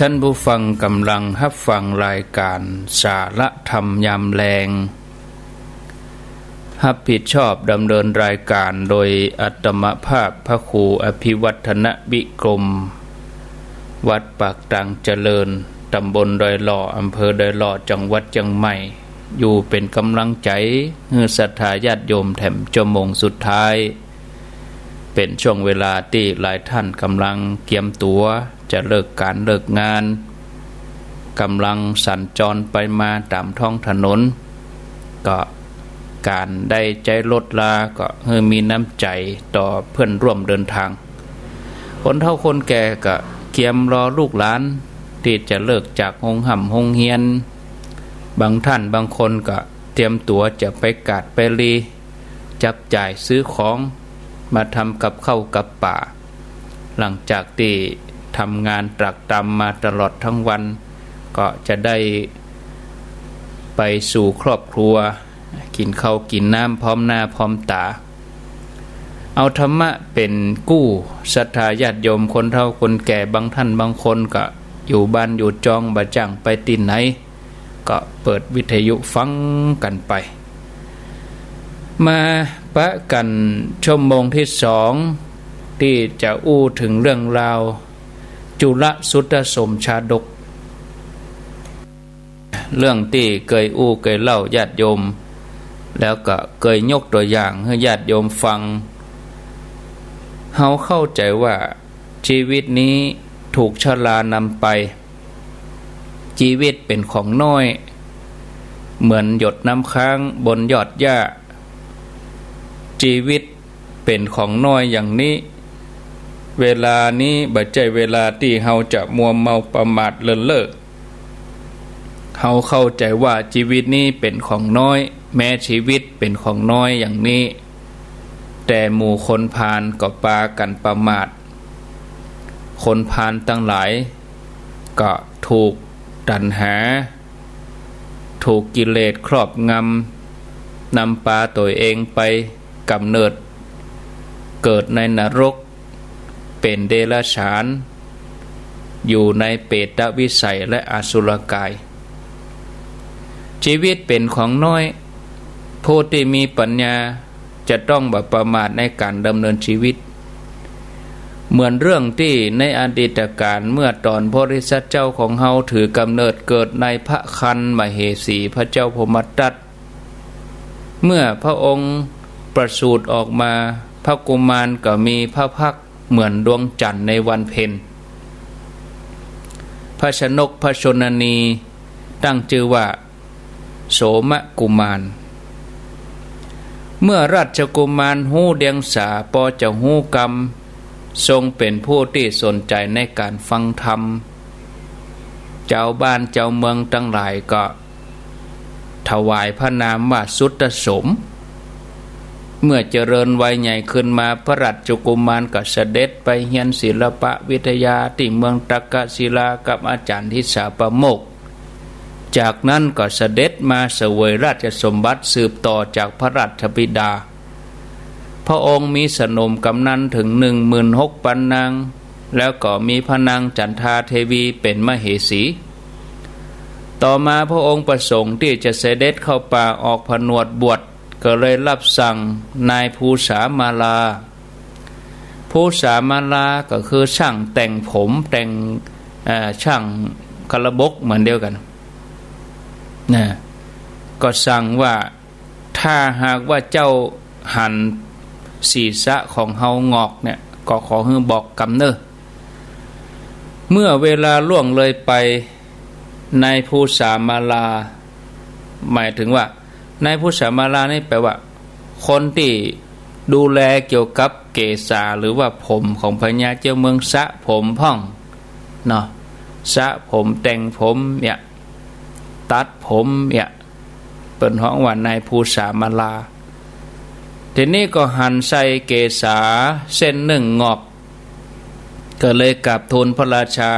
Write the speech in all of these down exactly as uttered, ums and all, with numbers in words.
ท่านผู้ฟังก๋ำลังฮับฟังรายก๋านสาระธรรมยามแลง ฮับผิดชอบดำเนินรายก๋านโดยอาตมาภาพพระครูอภิวัฒนวิกรม วัดปากตางเจริญ ตำบลดอยหล่อ อำเภอดอยหล่อ จังหวัดเจียงใหม่ อยู่เป๋นก๋ำลังใจ๋หื้อศรัทธาญาติโยมแถมชั่วโมงสุดท้าย เป๋นช่วงเวลาตี้หลายท่านก๋ำลังเกียมตั๋วจะเลิกก๋านเลิกงาน ก๋ำลังสัญจรไปมาต๋ามท้องถนน ก็ก๋านได้ใจ๊รถลาก็หื้อมีน้ำใจ๋ต่อเปื้อนร่วมเดินทาง คนเฒ่าคนแก่ก็เกียมรอลูกหลานตี้จะเลิกจากโฮงฮ่ำโฮงเฮียน บางท่านบางคนก็เตรียมตั๋วจะไปกาดไปลี จับจ่ายซื้อของมาทำกับข้าวกับป๋า หลังจากตี้ทำงานตรากตำมาตลอดทั้งวัน ก็จะได้ไปสู่ครอบครัว กิ๋นข้าวกิ๋นน้ำพร้อมหน้าพร้อมต๋า เอาธรรมะเป๋นกู้ ศรัทธาญาติโยมคนเฒ่าคนแก่บางท่านบางคนก็อยู่บ้านอยู่จองบ่จ้างไปตี้ไหน ก็เปิดวิทยุฟังกั๋นไป มาปะกั๋นชั่วโมงตี้สอง ตี้จะอู้เถิงเรื่องราวจุลสุทธโสมชาดก เรื่องตี้เกยอู้เกยเล่าญาติโยม แล้วก็เกยยกตั๋วอย่างหื้อญาติโยมฟัง เฮาเข้าใจ๋ว่า จีวิตนี้ถูกชรานำไป จีวิตเป๋นของน้อย เหมือนหยดน้ำค้างบนยอดหญ้า จีวิตเป๋นของน้อยอย่างนี้ เวลานี้บ่ใจ้เวลาตี้เฮาจะมัวเมาประมาทเลินเล่อ เฮาเข้าใจ๋ว่าจีวิตนี้เป๋นของน้อย แม้จีวิตเป๋นของน้อยอย่างนี้ แต่หมู่คนพาลก็ปากั๋นประมาท คนพาลตังหลายก็ถูกตัณหา ถูกกิเลสครอบงำ นำปาตั๋วเองไปกำเนิดเกิดในนรก เป๋นเดรัจฉาน อยู่ในเปรตวิสัยและอสุรกาย จีวิตเป๋นของน้อย ผู้ตี้มีปัญญาจะต้องบ่ประมาทในก๋านดำเนินจีวิต เหมือนเรื่องตี้ในอดีตกาลเมื่อต๋อนพระโพธิสัตว์เจ้าของเฮาถือกำเนิดเกิดในพระครรภ์มเหสีพระเจ้าพรหมทัต เมื่อพระองค์ประสูติออกมา พระกุมารก็มีพระพักตร์เหมือนดวงจันทร์ในวันเพ็ญ พระชนกพระชนนีตั้งจื้อว่าโสมกุมาร เมื่อราชกุมารฮู้เดียงสาปอจะฮู้กำ ทรงเป๋นผู้ตี้สนใจ๋ในก๋านฟังธรรม จาวบ้านจาวเมืองตังหลายก็ ถวายพระนามว่าสุทธโสม เมื่อเจริญวัยใหญ่ขึ้นมา พระราชกุมารก็เสด็จไปเฮียนศิลปวิทยาตี้เมืองตักกศิลากับอาจ๋ารย์ทิสาปโมกข์ จากนั้นก็เสด็จมาเสวยราชสมบัติสืบต่อจากพระราชบิดา พระองค์มีสนมกำนัลเถิงหนึ่งหมื่นหกปันนาง แล้วก็มีพระนางจันทาเทวีเป๋นมเหสี ต่อมาพระองค์ประสงค์ตี้จะเสด็จเข้าป่าออกผนวดบวช ก็เลยรับสั่งนายภูษามาลา ภูษามาลาก็คือช่างแต่งผมแต่ง เอ่อ ช่างกระบกเหมือนเดียวกั๋น นะ ก็สั่งว่า ถ้าหากว่าเจ้าหันศีรษะของเฮางอกเนี่ย ก็ขอหื้อบอกกำเน่อ เมื่อเวลาล่วงเลยไป นายภูษามาลา หมายถึงว่า นายภูษามาลานี่แปลว่า คนตี้ดูแลเกี่ยวกับเกศาหรือว่าผมของพญาเจ้าเมือง สระผมพ่อง เนาะ สระผมแต่งผมเนี่ย ตัดผมเนี่ย เปิ้นฮ้องว่านายภูษามาลา ทีนี้ก็หันใส่เกศาเส้นนึ่งงอก ก็เลยกราบทูลพระราชา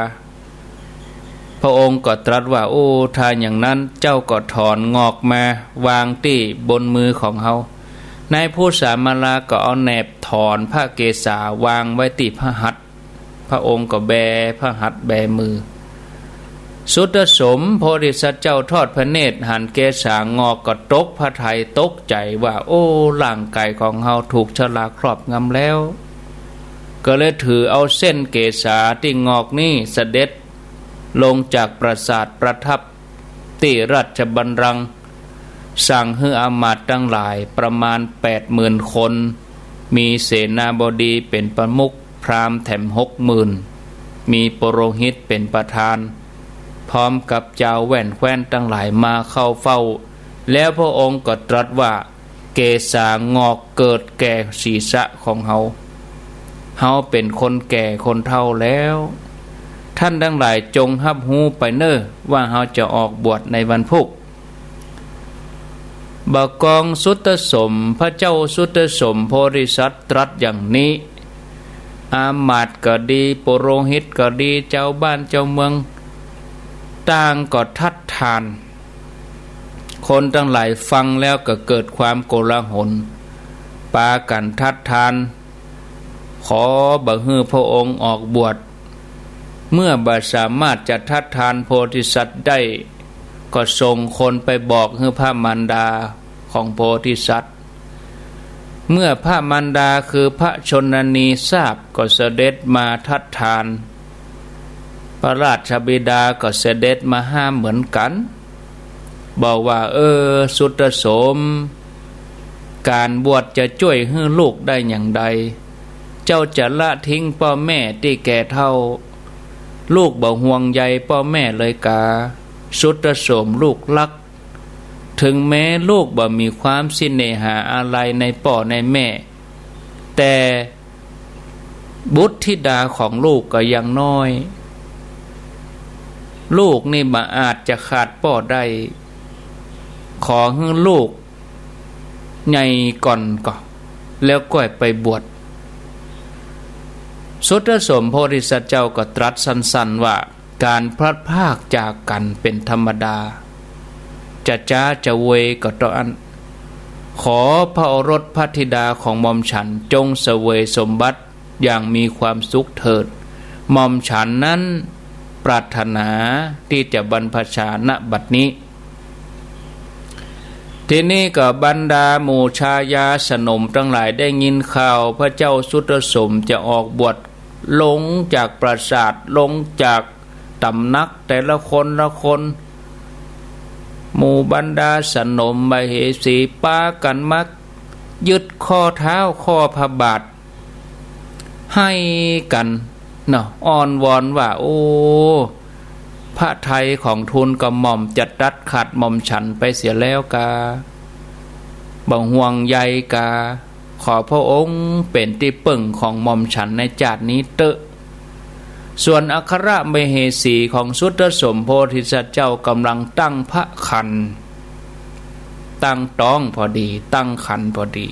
พระองค์ก็ตรัสว่า โอ้ ถ้าอย่างนั้นเจ้าก็ถอนงอกมาวางตี้บนมือของเฮา นายภูษามาลาก็เอาแหนบถอนพระเกศาวางไว้ตี้พระหัตถ์ พระองค์ก็แบพระหัตถ์แบมือ สุทโธสมโพธิสัตว์เจ้าทอดพระเนตรหันเกศางอกก็ตกพระทัยตกใจ๋ว่า โอ้ ร่างก๋ายของเฮาถูกชราครอบงำแล้ว ก็เลยถือเอาเส้นเกศาตี้งอกนี้เสด็จลงจากปราสาทประทับตี้ราชบัลลังก์ สั่งหื้ออำมาตย์ตังหลายประมาณแปดหมื่นคน มีเสนาบดีเป๋นประมุข พราหมณ์แถมหกหมื่น มีปุโรหิตเป๋นประธาน พร้อมกับจาวแว่นแคว้นตังหลายมาเข้าเฝ้า แล้วพระองค์ก็ตรัสว่า เกศางอกเกิดแก่ศีรษะของเฮา เฮาเป๋นคนแก่คนเฒ่าแล้ว ท่านตังหลายจงฮับฮู้ไปเน่อว่าเฮาจะออกบวชในวันพูก บ่ากองสุทโธสม พระเจ้าสุทโธสมโพธิสัตว์ตรัสอย่างนี้ อำมาตย์ก็ดี ปุโรหิตก็ดี จาวบ้านจาวเมือง ต่างก็ทัดทาน คนตังหลายฟังแล้วก็เกิดความโกลาหล ปากั๋นทัดทาน ขอบ่หื้อพระองค์ออกบวช เมื่อบ่สามารถจะทัดทานโพธิสัตว์ได้ ก็ส่งคนไปบอกหื้อพระมารดาของโพธิสัตว์ เมื่อพระมารดาคือพระชนนีทราบก็เสด็จมาทัดทาน พระราชบิดาก็เสด็จมาห้ามเหมือนกั๋น บอกว่า เออ สุทโธสม ก๋านบวชจะจ้วยหื้อลูกได้อย่างใด เจ้าจะละทิ้งป้อแม่ตี้แก่เฒ่า ลูกบ่ห่วงใยป้อแม่เลยกา สุทโธสมลูกฮัก เถิงแม้ลูกบ่มีความเสน่หาอาลัยในป้อในแม่ แต่บุตรธิดาของลูกก็ยังน้อย ลูกนี่บ่อาจจะขาดป้อได้ ขอหื้อลูกใหญ่ก่อนก่อ แล้วก้อยไปบวช สุทโธสมโพธิสัตว์เจ้าก็ตรัสสั้นๆ ว่า ก๋านพลัดพรากจากกั๋นเป๋นธรรมดา จะจ๊าจะเวย์ก็เต้าอั้น ขอพระโอรสพระธิดาของหม่อมฉันจงเสวยสมบัติอย่างมีความสุขเถิด หม่อมฉันนั้นปรารถนาตี้จะบรรพชาณบัดนี้ ทีนี้ก็บรรดาหมู่ชายาสนมตังหลายได้ยินข่าวพระเจ้าสุทโธสมจะออกบวช ลงจากปราสาท ลงจากต๋ำหนักแต่ละคนละคน หมู่บรรดาสนมมเหสีปากั๋นมายึดข้อเท้าข้อพระบาท ไห้กั๋นเนาะ อ้อนวอนว่า โอ้ พระทัยของทูลกระหม่อมจะตัดขาดหม่อมฉันไปเสียแล้วกา บ่ห่วงใยกา ขอพระองค์เป๋นตี้เปิ้งของหม่อมฉันในจาตินี้เต๊อะ ส่วนอัครมเหสีของสุทโธสมโพธิสัตว์เจ้าก่ำลังตั้งพระครรภ์ ตั้งต๊องพอดี ตั้งครรภ์พอดี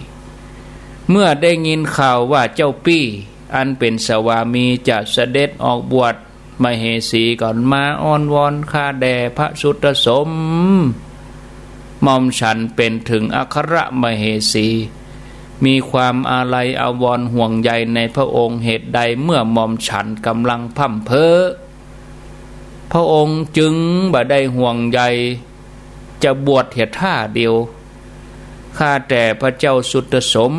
เมื่อได้ยินข่าวว่าเจ้าปี้อันเป๋นสวามีจะเสด็จออกบวช มเหสีก็มาอ้อนวอน ข้าแด่พระสุทโธสม หม่อมฉันเป๋นเถิงอัครมเหสี มีความอาลัยอาวรณ์ห่วงใยในพระองค์ เหตุใดเมื่อหม่อมฉันก่ำลังพร่ำเพ้อ พระองค์จึงบ่ได้ห่วงใย จะบวชเหียท่าเดียว ข้าแต่พระเจ้าสุทโธสม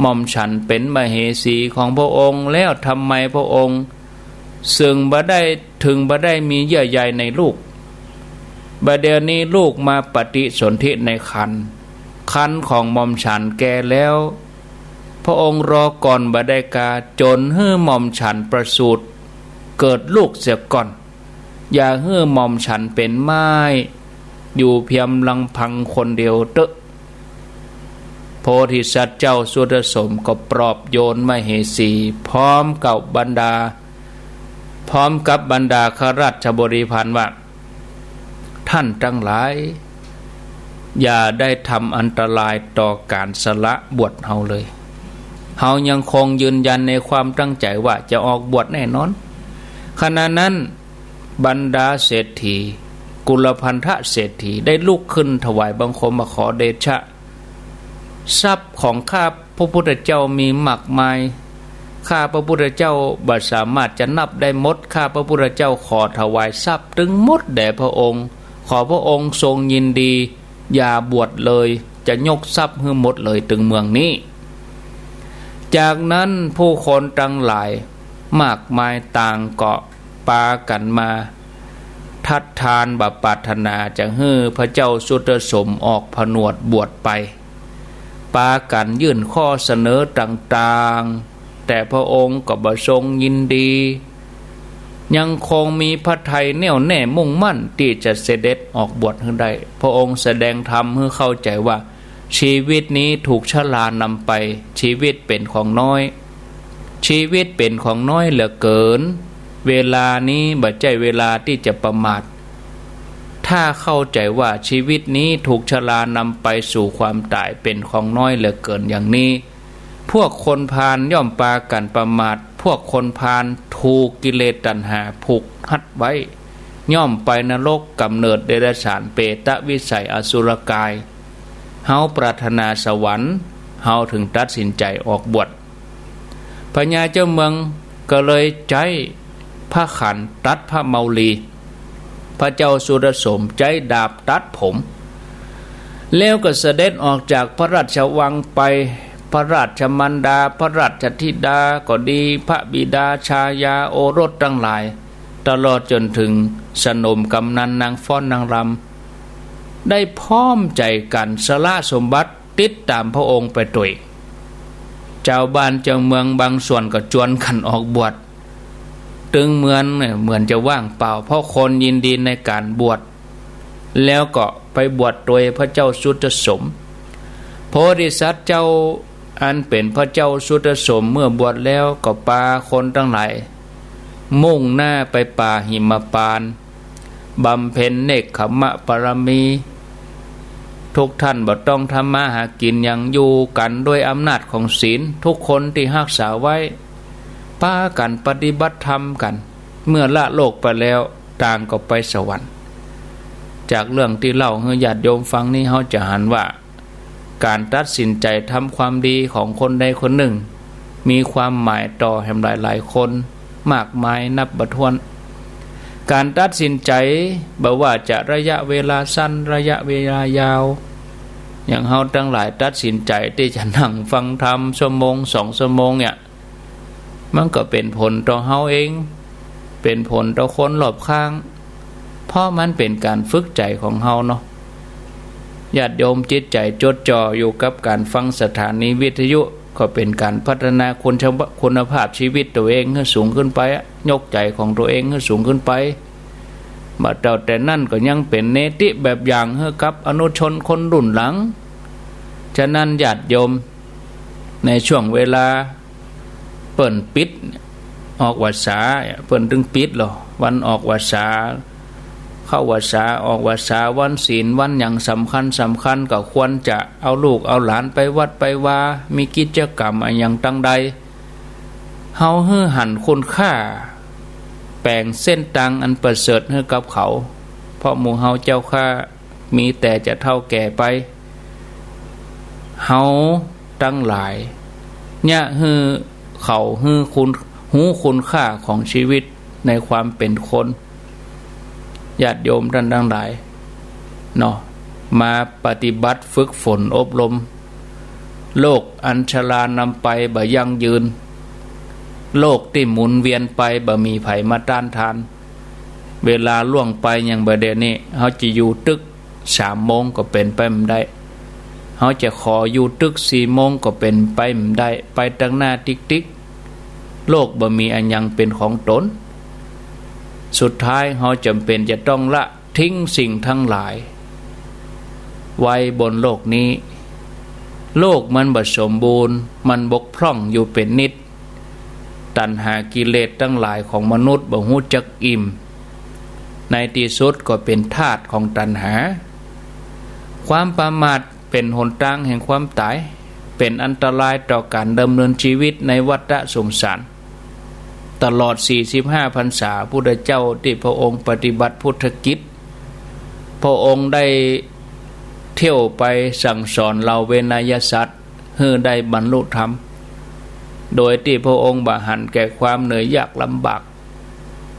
หม่อมฉันเป๋นมเหสีของพระองค์ แล้วทำไมพระองค์เซิ่งบ่ได้ เถิงบ่ได้มีเยื่อใยในลูก บ่าเดี่ยวนี้ลูกมาปฏิสนธิในครรภ์ ครรภ์ของหม่อมฉันแก่แล้ว พระองค์รอก่อนบ่ได้กา จ๋นหื้อหม่อมฉันประสูติ เกิดลูกเสียก่อน อย่าหื้อหม่อมฉันเป๋นม่าย อยู่เพียงลำพังคนเดียวเต๊อะ โพธิสัตว์เจ้าสุทโธสมก็ปลอบโยนมเหสี พร้อมกับบรรดา พร้อมกับบรรดาข้าราชบริพารว่า ท่านตังหลาย อย่าได้ทำอันตรายต่อก๋านสละบวชเฮาเลย เฮายังคงยืนยันในความตั้งใจ๋ว่าจะออกบวชแน่นอน ขณะนั้น บรรดาเศรษฐี กุลพันธะเศรษฐีได้ลุกขึ้นถวายบังคมมาขอเดชะ ทรัพย์ของข้าพระพุทธเจ้ามีมากมาย ข้าพระพุทธเจ้าบ่สามารถจะนับได้หมด ข้าพระพุทธเจ้าขอถวายทรัพย์ตึงหมดแด่พระองค์ ขอพระองค์ทรงยินดี อย่าบวชเลย จะยกทรัพย์หื้อหมดเลยตึงเมืองนี้ จากนั้นผู้คนตังหลายมากมายต่างก็ปากั๋นมาทัดทานบ่ปรารถนาจะหื้อพระเจ้าสุทโธสมออกผนวชบวชไป ปากั๋นยื่นข้อเสนอต่างๆ แต่พระองค์ก็บ่ทรงยินดี ยังคงมีพระทัยแน่วแน่มุ่งมั่นตี้จะเสด็จออกบวชหื้อได้ พระองค์แสดงธรรมหื้อเข้าใจ๋ว่า ชีวิตนี้ถูกชรานำไป ชีวิตเป๋นของน้อย ชีวิตเป๋นของน้อยเหลือเกิ๋น เวลานี้บ่ใจ้เวลาตี้จะประมาท ถ้าเข้าใจ๋ว่าชีวิตนี้ถูกชรานำไปสู่ความต๋ายเป๋นของน้อยเหลือเกิ๋นอย่างนี้ พวกคนพาลย่อมปากั๋นประมาท พวกคนพาลถูกกิเลสตัณหาผูกฮัดไว้ ย่อมไปนรก ก๋ำเนิดเดรัจฉาน เปรตวิสัย อสุรกาย เฮาปรารถนาสวรรค์ เฮาถึงตัดสินใจ๋ออกบวช พญาเจ้าเมืองก็เลยใจ๊ผ้าขันตัดผ้าเมาลี พระเจ้าสุทโธสมใจ๊ดาบตัดผม แล้วก็เสด็จออกจากพระราชวังไป พระราชมารดา พระราชธิดาก็ดี พระบิดาชายาโอรสตังหลาย ตลอดจ๋นถึงสนมกำนันนางฟ้อนนางรำ ได้พร้อมใจ๋กั๋นสละสมบัติ ติดต๋ามพระองค์ไปตวย จาวบ้านจาวเมืองบางส่วนก็จวนกั๋นออกบวช ตึงเมืองเนี่ยเหมือนจะว่างเปล่า เพราะคนยินดีในก๋านบวช แล้วก็ไปบวชตวยพระเจ้าสุทโธสม โพธิสัตว์เจ้าอันเป๋นพระเจ้าสุทโธสมเมื่อบวชแล้วก็ปาคนตังหลาย มุ่งหน้าไปป่าหิมพานต์ บำเพ็ญเนกขัมมะบารมี ทุกท่านบ่ต้องทำมาหากิ๋นหยัง อยู่กั๋นด้วยอำนาจของศีล ทุกคนตี้ฮักษาไว้ ปากั๋นปฏิบัติธรรมกั๋น เมื่อละโลกไปแล้ว ต่างก็ไปสวรรค์ จากเรื่องตี้เล่าหื้อญาติโยมฟังนี้ เฮาจะหันว่า ก๋านตัดสินใจ๋ทำความดีของคนใดคนนึ่ง มีความหมายต่อแหมหลายๆ คน มากมายนับบ่ถ้วน ก๋านตัดสินใจ๋ บ่ว่าจะระยะเวลาสั้น ระยะเวลายาว อย่างเฮาตังหลายตัดสินใจ๋ตี้จะนั่งฟังธรรมชั่วโมงสองชั่วโมงเนี่ย มันก็เป๋นผลต่อเฮาเอง เป๋นผลต่อคนรอบข้าง เพราะมันเป๋นก๋านฝึกใจ๋ของเฮาเนาะ ญาติโยมจิตใจ๋จดจ่ออยู่กับก๋านฟังสถานีวิทยุ ก็เป๋นก๋านพัฒนาคุณภาพ คุณภาพชีวิตตั๋วเองหื้อสูงขึ้นไปอะ ยกใจ๋ของตั๋วเองหื้อสูงขึ้นไป บ่าเต้าแต่นั้นก็ยังเป๋นเนติแบบอย่างหื้อกับอนุชนคนรุ่นหลัง ฉะนั้นญาติโยม ในช่วงเวลา เปิ้นปิดออกวัสสา เปิ้นตึงปิดลอ วันออกวัสสา เข้าวัสสา ออกวัสสา วันศีล วันหยังสำคัญสำคัญ ก็ควรจะเอาลูกเอาหลานไปวัดไปวา มีกิจกรรมอะหยังตังใด เฮาหื้อหันคุณค่า แป๋งเส้นตางอันประเสริฐหื้อกับเขา เพราะหมู่เฮาเจ้าข้า มีแต่จะเฒ่าแก่ไป เฮาตังหลาย เยียะหื้อเขาหื้อคุณ ฮู้คุณค่าของชีวิตในความเป๋นคน ญาติโยมต้านตังหลาย เนาะ มาปฏิบัติฝึกฝนอบรม โลกอันชรานำไปบ่ยั่งยืน โลกตี้หมุนเวียนไปบ่มีใผมาต้านทาน เวลาล่วงไปอย่างบ่าเดี่ยวนี้ เฮาจะอยู่ตึกสามโมงก็เป๋นไปบ่ได้ เฮาจะขออยู่ตึกสี่โมงก็เป๋นไปบ่ได้ ไปตังหน้าติ๊กๆ โลกบ่มีอะหยังเป๋นของตน สุดท้ายเฮาจำเป๋นจะต้องละทิ้งสิ่งทั้งหลาย ไว้บนโลกนี้ โลกมันบ่สมบูรณ์ มันบกพร่องอยู่เป๋นนิด ตัณหากิเลสตังหลายของมนุษย์บ่ฮู้จักอิ่ม ในตี้สุดก็เป๋นทาสของตัณหา ความประมาทเป๋นหนตางแห่งความต๋าย เป๋นอันตรายต่อก๋านดำเนินชีวิตในวัฏสงสาร ตลอดสี่สิบห้าพรรษา พุทธเจ้าตี้พระองค์ปฏิบัติพุทธกิจ พระองค์ได้เที่ยวไปสั่งสอนเหล่าเวไนยสัตว์ หื้อได้บรรลุธรรม โดยตี้พระองค์บ่หันแก่ความเหนื่อยยากลำบาก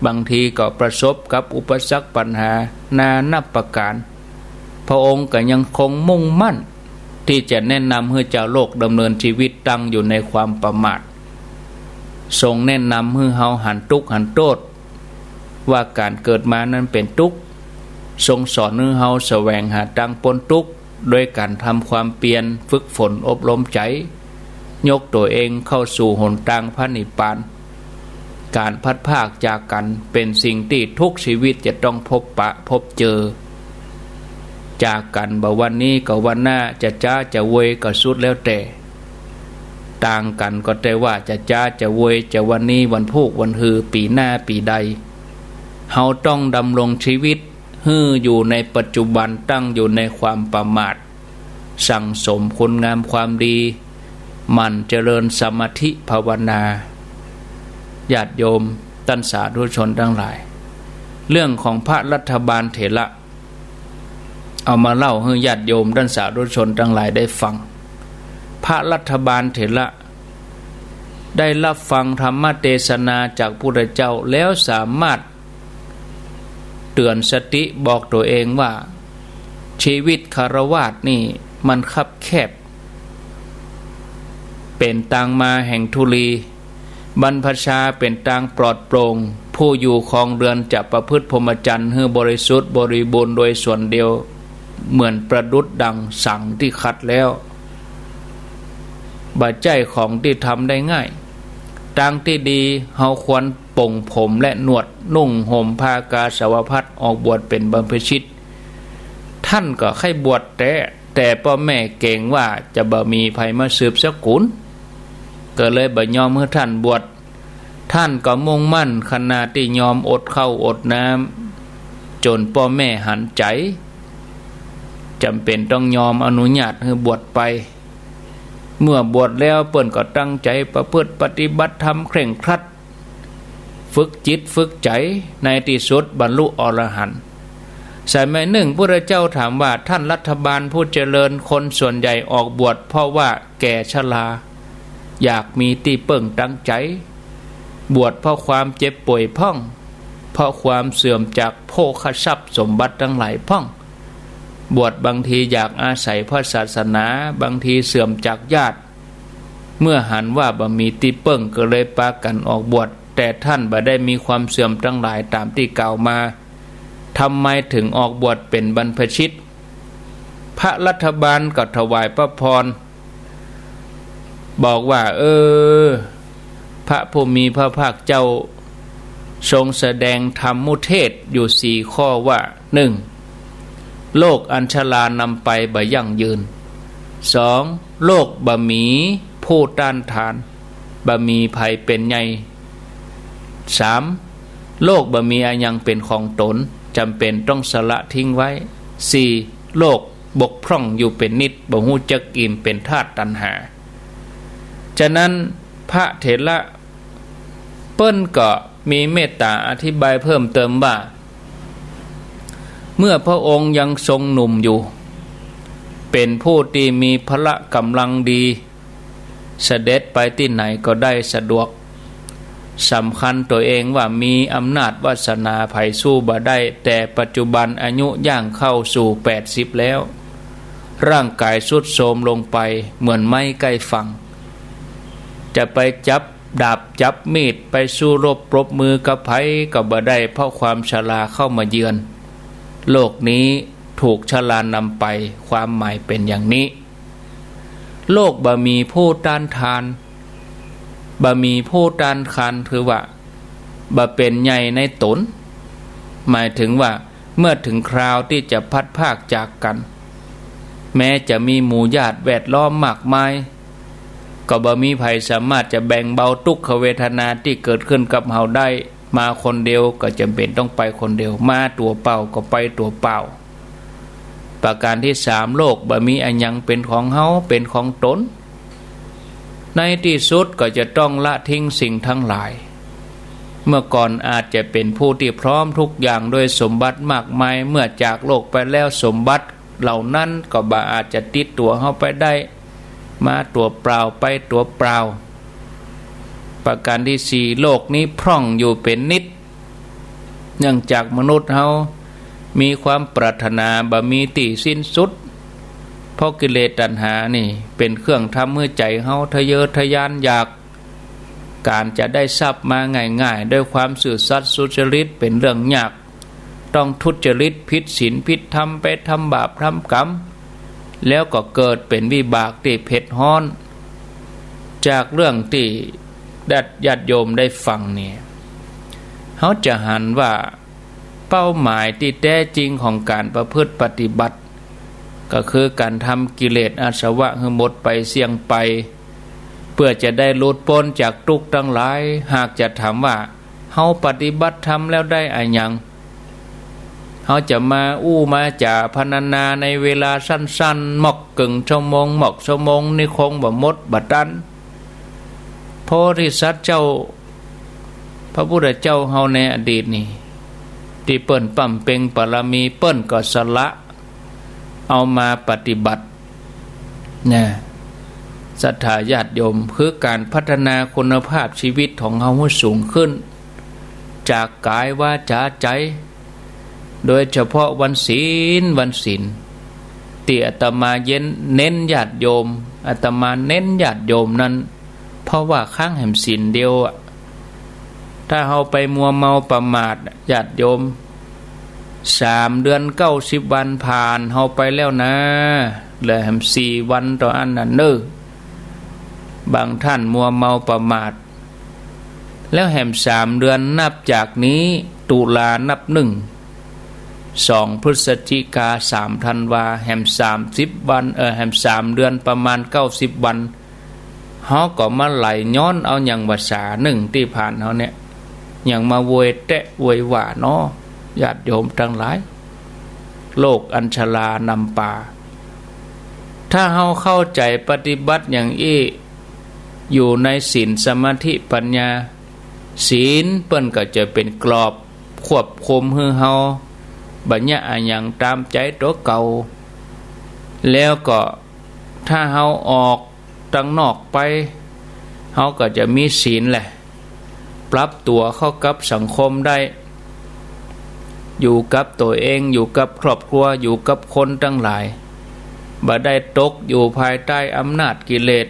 บางทีก็ประสบกับอุปสรรคปัญหานานับประก๋าน พระองค์ก็ยังคงมุ่งมั่นตี้จะแนะนำหื้อจาวโลกดำเนินชีวิตตั้งอยู่ในความประมาท ทรงแนะนำหื้อเฮาหันตุ๊กข์หันโต้ษ ว่าก๋านเกิดมานั้นเป๋นตุ๊กข์ ทรงสอนหื้อเฮาแสวงหาตางป๊นตุ๊กข์ โดยก๋านทำความเปียร ฝึกฝนอบรมใจ๋ ยกตั๋วเองเข้าสู่หนตางพระนิพพาน ก๋านพลัดพรากจากกั๋นเป๋นสิ่งตี้ทุกชีวิตจะต้องพบปะพบเจอ จากกั๋นบ่วันนี้ก็วันหน้า จะจ๊าจะเวยก็สุดแล้วแต่ ต่างกั๋นก็แต่ว่าจะจ๊าจะเวย จะวันนี้วันพูกวันฮือ ปี๋หน้าปี๋ใด เฮาต้องดำรงชีวิตหื้ออยู่ในปัจจุบัน ตั้งอยู่ในความประมาท สั่งสมคุณงามความดี หมั่นเจริญสมาธิภาวนา ญาติโยมต้านสาธุชนตังหลาย เรื่องของพระรัฐบาลเถระ เอามาเล่าหื้อญาติโยมต้านสาธุชนตังหลายได้ฟัง พระรัฐบาลเถระได้รับฟังธรรมเตสนาจากพุทธเจ้าแล้วสามารถเตือนสติบอกตั๋วเองว่า ชีวิตฆราวาสนี่มันคับแคบ เป๋นตางมาแห่งธุลี บรรพชาเป๋นตางปลอดโปร่ง ผู้อยู่ครองเรือนจะประพฤติพรหมจรรย์หื้อบริสุทธิ์บริบูรณ์โดยส่วนเดียว เหมือนประดุจดั่งสังข์ตี้ขัดแล้ว บ่ใจ้ของตี้ทำได้ง่าย ตางตี้ดีเฮาควรปลงผมและหนวด นุ่งห่มผ้ากาสาวพัสตร์ ออกบวชเป๋นบรรพชิต ท่านก็ใค่บวชแต๊ แต่ป้อแม่เก๋งว่าจะบ่มีใผมาสืบสกุล ก็เลยบ่ยอมหื้อท่านบวช ท่านก็มุ่งมั่นขนาดตี้ยอมอดข้าวอดน้ำ จ๋นป้อแม่หันใจ๋ จ๋ำเป๋นต้องยอมอนุญาตหื้อบวชไป เมื่อบวชแล้วเปิ้นก็ตั้งใจ๋ประพฤติปฏิบัติธรรมเคร่งครัด ฝึกจิตฝึกใจ๋ ในตี้สุดบรรลุอรหันต์ สมัยนึ่งพุทธเจ้าถามว่า ท่านรัฐบาลผู้เจริญ คนส่วนใหญ่ออกบวชเพราะว่าแก่ชรา อยากมีตี้เปิ้งตางใจ๋ บวชเพราะความเจ็บป่วยพ่อง เพราะความเสื่อมจากโภคทรัพย์สมบัติตังหลายพ่อง บวชบางทีอยากอาศัยพระศาสนา บางทีเสื่อมจากญาติ เมื่อหันว่าบ่มีตี้เปิ้งก็เลยปากั๋นออกบวช แต่ท่านบ่ได้มีความเสื่อมตังหลายต๋ามตี้กล่าวมา ทำไมถึงออกบวชเป๋นบรรพชิต พระรัฐบาลก็ถวายพระพร บอกว่า เออ พระผู้มีพระภาคเจ้าทรงแสดงธรรมุเทศน์อยู่สี่ข้อว่า นึ่ง โรคอันชรานำไปบ่ยั่งยืน สอง โรคบ่มีผู้ต้านทาน บ่มีใผเป๋นใหญ่ สาม โรคบ่มีอะหยังเป๋นของต๋น จ๋ำเป๋นต้องสละทิ้งไว้ สี่ โรคบกพร่องอยู่เป๋นนิด บ่ฮู้จักอิ่ม เป๋นธาตุตัณหา ฉะนั้นพระเถระเปิ้นก็มีเมตต๋าอธิบายเพิ่มเติมว่า เมื่อพระองค์ยังทรงหนุ่มอยู่ เป๋นผู้ตี้มีพละก๋ำลังดี เสด็จไปตี้ไหนก็ได้สะดวก สำคัญตั๋วเองว่ามีอำนาจวาสนาใผสู้บ่ได้ แต่ปัจจุบันอายุย่างเข้าสู่แปดสิบแล้ว ร่างก๋ายทรุดโทรมลงไปเหมือนไม้ใก้ฝั่ง จะไปจับดาบจับมีด ไปสู้รบปรบมือกับใผก็บ่ได้ เพราะความชราเข้ามาเยือน โรคนี้ถูกชรานำไป ความหมายเป๋นอย่างนี้ โรคบ่มีผู้ต้านทาน บ่มีผู้ต้านทานคือว่า บ่เป๋นใหญ่ในต๋น หมายถึงว่าเมื่อถึงคราวตี้จะพลัดพรากจากกั๋น แม้จะมีหมู่ญาติแวดล้อมมากมาย ก็บ่มีใผสามารถจะแบ่งเบาตุ๊กขเวทนาตี้เกิดขึ้นกับเฮาได้ มาคนเดียวก็จ๋ำเป๋นต้องไปคนเดียว มาตั๋วเปล่าก็ไปตั๋วเปล่า ประการตี้สาม โรคบ่มีอะหยังเป๋นของเฮา เป๋นของต๋น ในตี้สุดก็จะต้องละทิ้งสิ่งทั้งหลาย เมื่อก่อนอาจจะเป๋นผู้ตี้พร้อมทุกอย่างด้วยสมบัติมากมาย เมื่อจากโลกไปแล้วสมบัติเหล่านั้นก็บ่อาจจะติดตั๋วเฮาไปได้ มาตั๋วเปล่าไปตั๋วเปล่า ประการตี้สี่ โลกนี้พร่องอยู่เป๋นนิด เนื่องจากมนุษย์เฮามีความปรารถนาบ่มีตี้สิ้นสุด เพราะกิเลสตัณหานี่เป๋นเครื่องทำหื้อใจ๋เฮาทะเยอทะยานอยาก ก๋านจะได้ทรัพย์มาง่ายๆ ด้วยความซื่อสัตย์สุจริตเป๋นเรื่องยาก ต้องทุจริตผิดศีลผิดธรรม ไปทำบาปทำก๋รรม แล้วก็เกิดเป๋นวิบากตี้เผ็ดฮ้อน จากเรื่องตี้ญาติโยมได้ฟังนี่ เฮาจะหันว่าเป้าหมายตี้แต๊จริงของก๋านประพฤติปฏิบัติ ก็คือก๋านทำกิเลสอาสวะหื้อหมดไปเสี้ยงไป เปื้อจะได้หลุดป๊นจากตุ๊กข์ตังหลาย หากจะถามว่า เฮาปฏิบัติธรรมแล้วได้อะหยัง เฮาจะมาอู้มาจ๋าพรรณนาในเวลาสั้นๆ หมอกเกิ่งชั่วโมง หมอกชั่วโมงนี่คงบ่หมดบ่ตัน โพธิสัตว์เจ้า พระพุทธเจ้าเฮาในอดีตนี่ ตี้เปิ้นบำเพ็ญบารมี เปิ้นก็สละเอามาปฏิบัติ นะ ศรัทธาญาติโยม คือก๋านพัฒนาคุณภาพชีวิตของเฮาหื้อสูงขึ้น จากก๋ายวาจ๋าใจ๋ โดยเฉพาะวันศีล วันศีล ตี้อาตมาเย้น เน้นญาติโยม อาตมาเน้นญาติโยมนั้น เพราะว่าค้างแหมศีลเดียวอะ ถ้าเฮาไปมัวเมาประมาท ญาติโยม สามเดือนเก้าสิบวันผ่านเฮาไปแล้วนะ เหลือแหมสี่วันเต้าอั้นน่ะเน่อ บางท่านมัวเมาประมาท แล้วแหมสามเดือนนับจากนี้ ตุลานับหนึ่ง สองพฤศจิกา สามธันวา แหมสามสิบวัน เอ่อ แหมสามเดือนประมาณเก้าสิบวัน เฮาก็มาไหลย้อนเอาหยังวาสาหนึ่งตี้ผ่านเฮาเนี่ย หยังมาโวยแต๊โวยว่าเนาะ ญาติโยมตังหลาย โรคอันชรานำปา ถ้าเฮาเข้าใจ๋ปฏิบัติอย่างอี้ อยู่ในศีลสมาธิปัญญา ศีลเปิ้นก็จะเป๋นกรอบควบคุมหื้อเฮาบ่เยียะอะหยังต๋ามใจ๋ตั๋วเก่า แล้วก็ถ้าเฮาออกตังนอกไป เฮาก็จะมีศีลแหละ ปรับตั๋วเข้ากับสังคมได้ อยู่กับตั๋วเอง อยู่กับครอบครัว อยู่กับคนตังหลาย บ่ได้ตกอยู่ภายใต้อำนาจกิเลส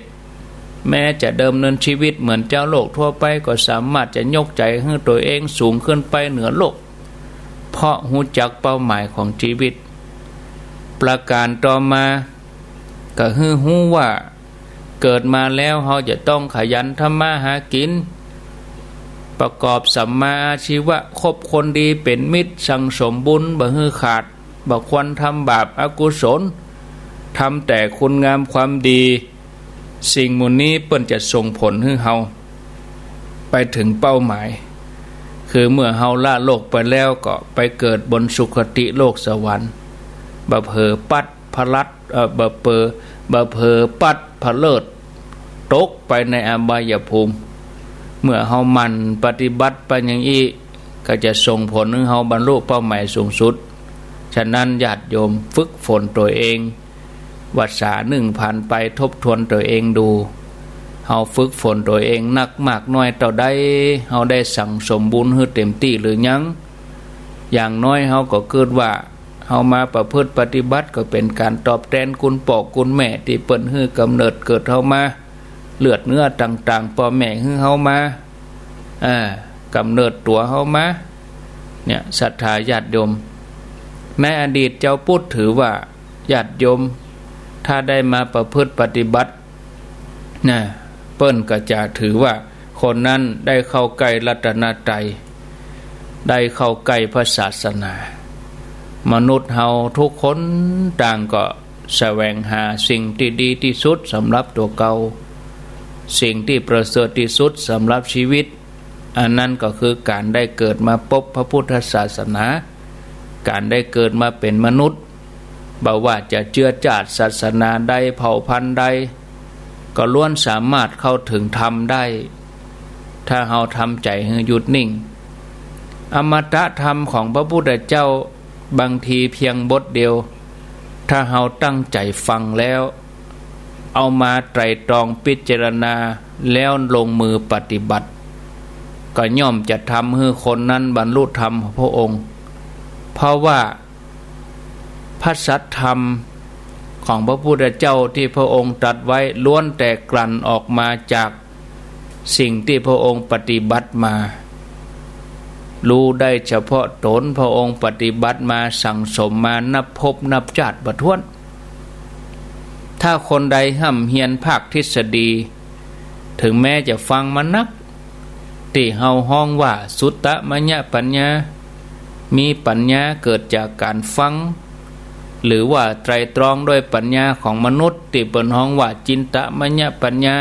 แม้จะดำเนินชีวิตเหมือนจาวโลกทั่วไป ก็สามารถจะยกใจ๋หื้อตั๋วเองสูงขึ้นไปเหนือโลก เพราะฮู้จักเป้าหมายของชีวิต ประการต่อมา ก็หื้อฮู้ว่า เกิดมาแล้วเฮาจะต้องขยันทำมาหากิ๋น ประกอบสัมมาอาชีวะ คบคนดีเป๋นมิตร สั่งสมบุญบ่หื้อขาด บ่ควรทำบาปอกุศล ทำแต่คุณงามความดี สิ่งหมู่นี้เปิ้นจะส่งผลหื้อเฮาไปถึงเป้าหมาย คือเมื่อเฮาละโลกไปแล้วก็ไปเกิดบนสุคติโลกสวรรค์ บ่เผลอปั๊ดพลัด เอ่อ บ่เผลอ บ่เผลอปั๊ดพะเลิด ตกไปในอบายภูมิ เมื่อเฮาหมั่นปฏิบัติไปอย่างอี้ ก็จะส่งผลหื้อเฮาบรรลุเป้าหมายสูงสุด ฉะนั้นญาติโยมฝึกฝนตั๋วเอง วาสาหนึ่งผ่านไปทบทวนตั๋วเองดู เฮาฝึกฝนตั๋วเองนักมากน้อยเต้าใด เฮาได้สั่งสมบุญหื้อเต็มตี้หรือยัง อย่างน้อยเฮาก็กึ๊ดว่า เฮามาประพฤติปฏิบัติก็เป๋นก๋านตอบแตนคุณป้อคุณแม่ตี้เปิ้นหื้อกำเนิดเกิดเฮามา เลือดเนื้อต่างๆ ป้อแม่หื้อเฮามา อ่า กำเนิดตั๋วเฮามา เนี่ย ศรัทธาญาติโยม ในอดีตจาวพุทธถือว่าญาติโยม ถ้าได้มาประพฤติปฏิบัติ นะ เปิ้นก็จะถือว่าคนนั้นได้เข้าใกล้รัตนตรัย ได้เข้าใกล้พระศาสนา มนุษย์เฮาทุกคนต่างก็แสวงหาสิ่งตี้ดีตี้สุดสำหรับตั๋วเก่า สิ่งตี้ประเสริฐตี้สุดสำหรับชีวิต อันนั้นก็คือก๋านได้เกิดมาปบพระพุทธศาสนา ก๋านได้เกิดมาเป๋นมนุษย์ บ่ว่าจะเจื้อจาติศาสนาใด เผ่าพันธุ์ใด ก็ล้วนสามารถเข้าถึงธรรมได้ ถ้าเฮาทำใจ๋หื้อหยุดนิ่ง อมตะธรรมของพระพุทธเจ้า บางทีเพียงบทเดียว ถ้าเฮาตั้งใจ๋ฟังแล้ว เอามาไตร่ตรองพิจารณา แล้วลงมือปฏิบัติ ก็ย่อมจะทำหื้อคนนั้นบรรลุธรรมของพระองค์ เพราะว่าพระสัจธรรมของพระพุทธเจ้าตี้พระองค์ตรัสไว้ล้วนแต่กลั่นออกมาจากสิ่งตี้พระองค์ปฏิบัติมา ฮู้ได้เฉพาะต๋น พระองค์ปฏิบัติมาสั่งสมมานับภพนับจาติบ่ถ้วน ถ้าคนใดฮ่ำเฮียนภาคทฤษฎี เถิงแม้จะฟังมานัก ตี้เฮาฮ้องว่าสุตตมยปัญญา มีปัญญาเกิดจากก๋านฟัง หรือว่าไตร่ตรองด้วยปัญญาของมนุษย์ ตี้เปิ้นฮ้องว่าจินตมยปัญญา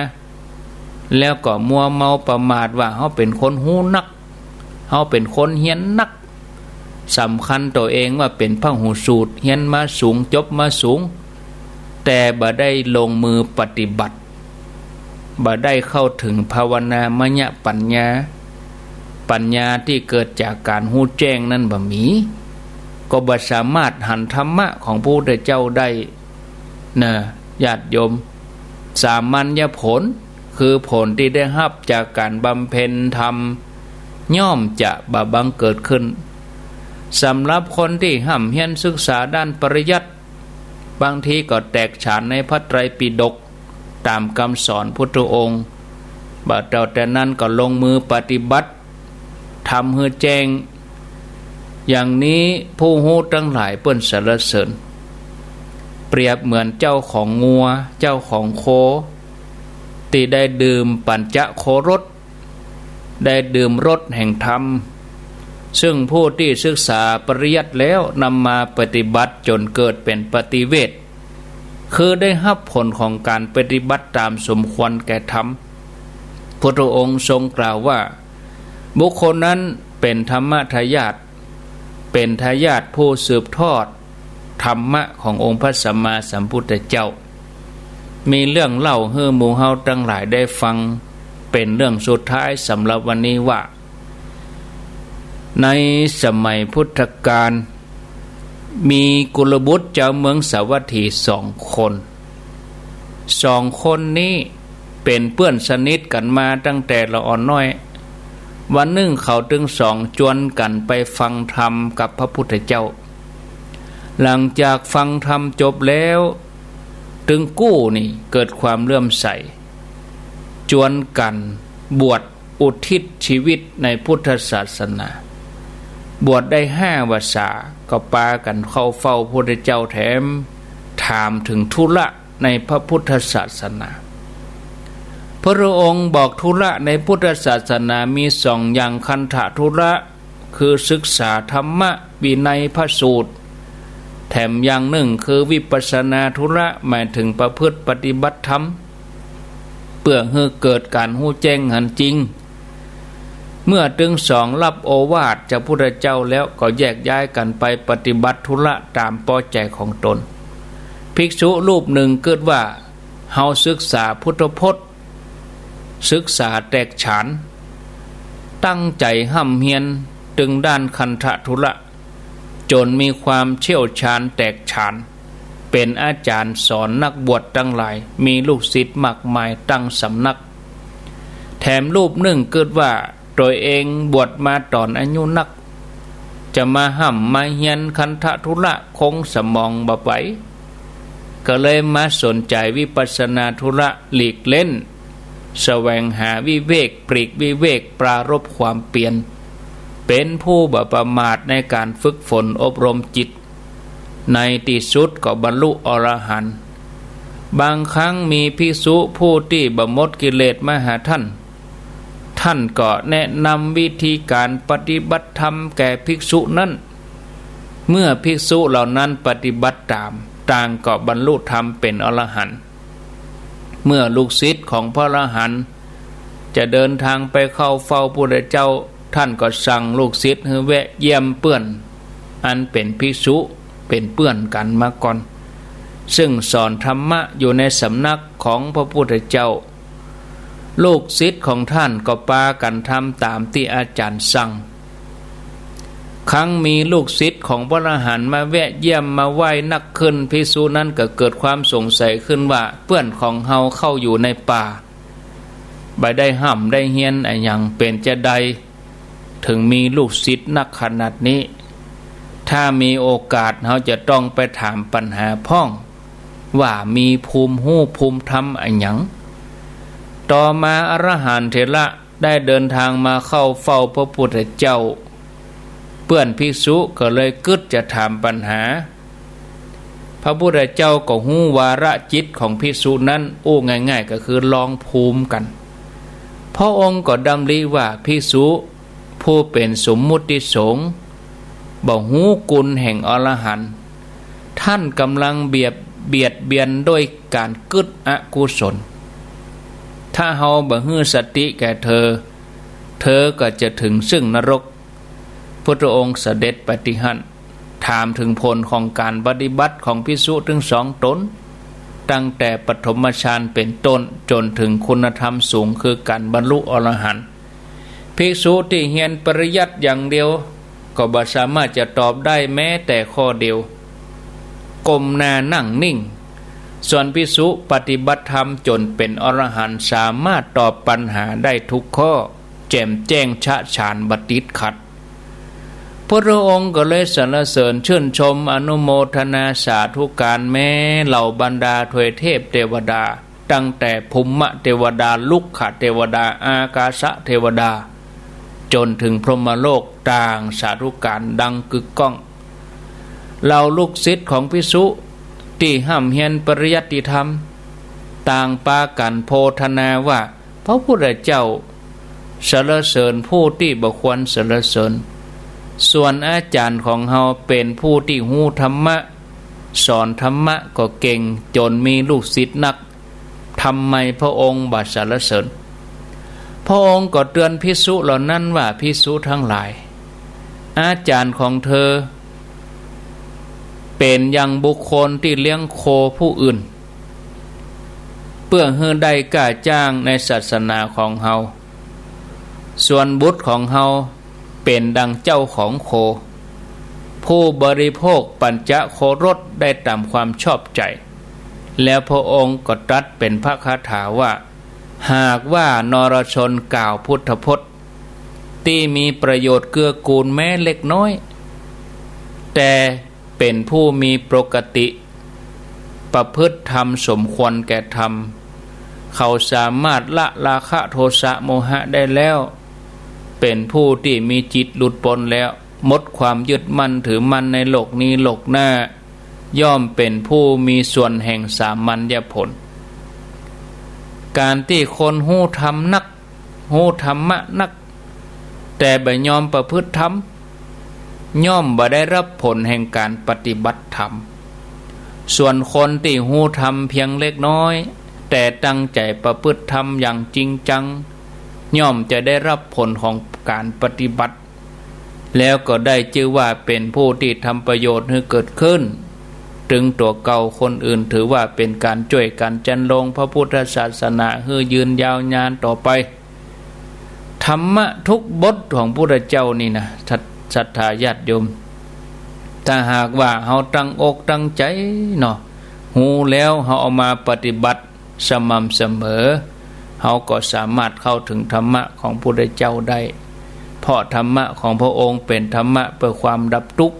แล้วก็มัวเมาประมาทว่าเฮาเป๋นคนฮู้นัก เฮาเป๋นคนเฮียนนัก สำคัญตั๋วเองว่าเป๋นพหูสูตร เฮียนมาสูง จบมาสูง แต่บ่ได้ลงมือปฏิบัติ บ่ได้เข้าเถิงภาวนามยปัญญา ปัญญาตี้เกิดจากก๋านฮู้แจ้งนั้นบ่มี ก็บ่สามารถหันธรรมะของพระพุทธเจ้าได้ นะ ญาติโยม สามัญญผล คือผลตี้ได้ฮับจากก๋านบำเพ็ญธรรม ย่อมจะบ่บังเกิดขึ้น สำหรับคนตี้ฮ่ำเฮียนศึกษาด้านปริยัติ บางทีก็แตกฉานในพระไตรปิฎก ต๋ามกำสอนพุทธองค์ บ่าเต้าแต่นั้นก็ลงมือปฏิบัติ ทำหื้อแจ้ง อย่างนี้ผู้ฮู้ตังหลายเปิ้นสรรเสริญ เปรียบเหมือนเจ้าของงัว เจ้าของโค ตี้ได้ดื่มปัญจโครส ได้ดื่มรสแห่งธรรม ซึ่งผู้ตี้ศึกษาปริยัติแล้วนำมาปฏิบัติจ๋นเกิดเป๋นปฏิเวท คือได้ฮับผลของก๋านปฏิบัติต๋ามสมควรแก่ธรรม พุทธองค์ทรงกล่าวว่า บุคคลนั้นเป๋นธรรมทายาท เป๋นทายาทผู้สืบทอดธรรมะขององค์พระสัมมาสัมพุทธเจ้า มีเรื่องเล่าหื้อหมู่เฮาตังหลายได้ฟัง เป๋นเรื่องสุดท้ายสำหรับวันนี้ว่า ในสมัยพุทธกาล มีกุลบุตรจาวเมืองสาวัตถีสองคน สองคนนี้เป๋นเปื้อนสนิทกั๋นมาตั้งแต่ละอ่อนน้อย วันนึ่งเขาตึงสองจวนกั๋นไปฟังธรรมกับพระพุทธเจ้า หลังจากฟังธรรมจบแล้ว ตึงกู้นี้เกิดความเลื่อมใส จวนกั๋นบวชอุทิศชีวิตในพุทธศาสนา บวชได้ห้าวรรษา ก็ปากั๋นเข้าเฝ้าพุทธเจ้าแถมถามเถิงธุระในพระพุทธศาสนา พระองค์บอกธุระในพุทธศาสนามีสองอย่าง คันธธุระ คือศึกษาธรรมวินัยพระสูตร แถมอย่างนึ่งคือวิปัสสนาธุระ หมายเถิงประพฤติปฏิบัติธรรม เปื้อหื้อเกิดก๋านฮู้แจ้งหันจริง เมื่อตึงสองฮับโอวาทจากพุทธเจ้าแล้วก็แยกย้ายกั๋นไปปฏิบัติธุระต๋ามปอใจ๋ของต๋น ภิกษุรูปนึ่งกึ๊ดว่า เฮาศึกษาพุทธพจน์ ศึกษาแตกฉาน ตั้งใจ๋ฮ่ำเฮียนตึงด้านคันธธุระ จ๋นมีความเชี่ยวชาญแตกฉาน เป๋นอาจ๋ารย์สอนนักบวชตังหลาย มีลูกศิษย์มากมายตั้งสำนัก แถมรูปนึ่งกึ๊ดว่า ตั๋วเองบวชมาต๋อนอายุนัก จะมาฮ่ำมาเฮียนคันธธุระคงสมองบ่ไหว ก็เลยมาสนใจ๋วิปัสสนาธุระ หลีกเล่น แสวงหาวิเวก ปลีกวิเวก ปรารภความเปียร เป๋นผู้บ่ประมาทในก๋านฝึกฝนอบรมจิต ในตี้สุดก็บรรลุอรหันต์ บางครั้งมีภิกษุผู้ตี้บ่หมดกิเลสมาหาท่าน ท่านก็แนะนำวิธีก๋านปฏิบัติธรรมแก่ภิกษุนั้น เมื่อภิกษุเหล่านั้นปฏิบัติต๋าม ต่างก็บรรลุธรรมเป๋นอรหันต์ เมื่อลูกศิษย์ของพระอรหันต์จะเดินทางไปเข้าเฝ้าพุทธเจ้า ท่านก็สั่งลูกศิษย์หื้อแวะเยี่ยมเปื้อน อันเป๋นภิกษุ เป๋นเปื้อนกั๋นมาก่อน ซึ่งสอนธรรมะอยู่ในสำนักของพระพุทธเจ้า ลูกศิษย์ของท่านก็ปากั๋นทำต๋ามตี้อาจ๋ารย์สั่ง ครั้งมีลูกศิษย์ของพระอรหันต์มาแวะเยี่ยมมาไหว้นักขึ้น ภิกษุนั้นก็เกิดความสงสัยขึ้นว่า เปื้อนของเฮาเข้าอยู่ในป่า บ่ได้ฮ่ำได้เฮียนอะหยัง เป๋นจาใดเถิงมีลูกศิษย์นักขนาดนี้ ถ้ามีโอกาสเฮาจะต้องไปถามปั๋ญหาพ่อง ว่ามีภูมิฮู้ภูมิธรรมอะหยัง ต่อมาอรหันต์เถระได้เดินทางมาเข้าเฝ้าพระพุทธเจ้า เปื้อนภิกษุก็เลยกึ๊ดจะถามปั๋ญหา พระพุทธเจ้าก็ฮู้วาระจิตของภิกษุนั้น อู้ง่ายๆ ก็คือลองภูมิกั๋น พระองค์ก็ดำริว่าภิกษุผู้เป๋นสมมุติสงฆ์ บ่ฮู้กุณแห่งอรหันต์ ท่านก่ำลังเบียด เบียดเบียนด้วยก๋านกึ๊ดอกุศล ถ้าเฮาบ่หื้อสติแก่เธอ เธอก็จะเถิงซึ่งนรก พุทธองค์เสด็จไปตี้หั้น ถามเถิงผลของก๋านปฏิบัติของภิกษุตึงสองต๋น ตั้งแต่ปฐมฌานเป๋นต้น จ๋นเถิงคุณธรรมสูง คือก๋านบรรลุอรหันต์ ภิกษุตี้เฮียนปริยัติอย่างเดียว ก็บ่สามารถจะตอบได้แม้แต่ข้อเดียว ก้มหน้านั่งนิ่ง ส่วนภิกษุปฏิบัติธรรมจ๋นเป๋นอรหันต์ สามารถตอบปั๋ญหาได้ทุกข้อ แจ่มแจ้งชะฉานบ่ติดขัด พุทธองค์ก็เลยสรรเสริญชื่นชมอนุโมทนาสาธุการแม้เหล่าบรรดาทวยเทพเทวดา ตั้งแต่ภูมิเทวดา ลุกขเทวดา อากาสเทวดา จ๋นเถิงพรหมโลกต่างสาธุการดังกึกก้อง เหล่าลูกศิษย์ของภิกษุตี้ฮ่ำเฮียนปริยัติธรรม ต่างปากั๋นโพธนาว่า พระพุทธเจ้าสรรเสริญผู้ตี้บ่ควรสรรเสริญ ส่วนอาจ๋ารย์ของเฮาเป๋นผู้ตี้ฮู้ธรรมะ สอนธรรมะก็เก่ง จ๋นมีลูกศิษย์นัก ทำไมพระองค์บ่สรรเสริญ พระองค์ก็เตือนภิกษุเหล่านั้นว่า ภิกษุทั้งหลาย อาจ๋ารย์ของเธอเป๋นอย่างบุคคลตี้เลี้ยงโคผู้อื่น เปื้อหื้อได้ก้าจ้างในศาสนาของเฮา ส่วนบุตรของเฮาเป๋นดังเจ้าของโค ผู้บริโภคปัญจโครสได้ต๋ามความชอบใจ๋ แล้วพระองค์ก็ตรัสเป๋นพระคาถาว่า หากว่านรชนกล่าวพุทธพจน์ตี้มีประโยชน์เกื้อกูลแม้เล็กน้อย แต่เป๋นผู้มีปกติ ประพฤติธรรมสมควรแก่ธรรม เขาสามารถละราคะโทสะโมหะได้แล้ว เป๋นผู้ตี้มีจิตหลุดป๊นแล้ว หมดความยึดมั่นถือมั่นในโลกนี้โลกหน้า ย่อมเป๋นผู้มีส่วนแห่งสามัญญผล ก๋านตี้คนฮู้ธรรมนัก ฮู้ธรรมะนัก แต่บ่ยอมประพฤติธรรม ย่อมบ่ได้รับผลแห่งก๋านปฏิบัติธรรม ส่วนคนตี้ฮู้ธรรมเพียงเล็กน้อย แต่ตั้งใจ๋ประพฤติธรรมอย่างจริงจัง ย่อมจะได้รับผลของก๋านปฏิบัติ แล้วก็ได้จื้อว่าเป๋นผู้ตี้ทำประโยชน์หื้อเกิดขึ้น ตึงตั๋วเก่าคนอื่น ถือว่าเป๋นก๋านจ้วยกั๋นจันลงพระพุทธศาสนาหื้อยืนยาวนานต่อไป ธรรมะทุกบทของพุทธเจ้านี่นะ ศรัท- ศรัทธาญาติโยม ถ้าหากว่าเฮาตั้งอกตั้งใจ๋เนาะ ฮู้แล้วเฮาเอามาปฏิบัติ สม่ำเสมอ เฮาก็สามารถเข้าเถิงธรรมะของพุทธเจ้าได้ เพราะธรรมะของพระองค์เป๋นธรรมะเปื้อความดับตุ๊กข์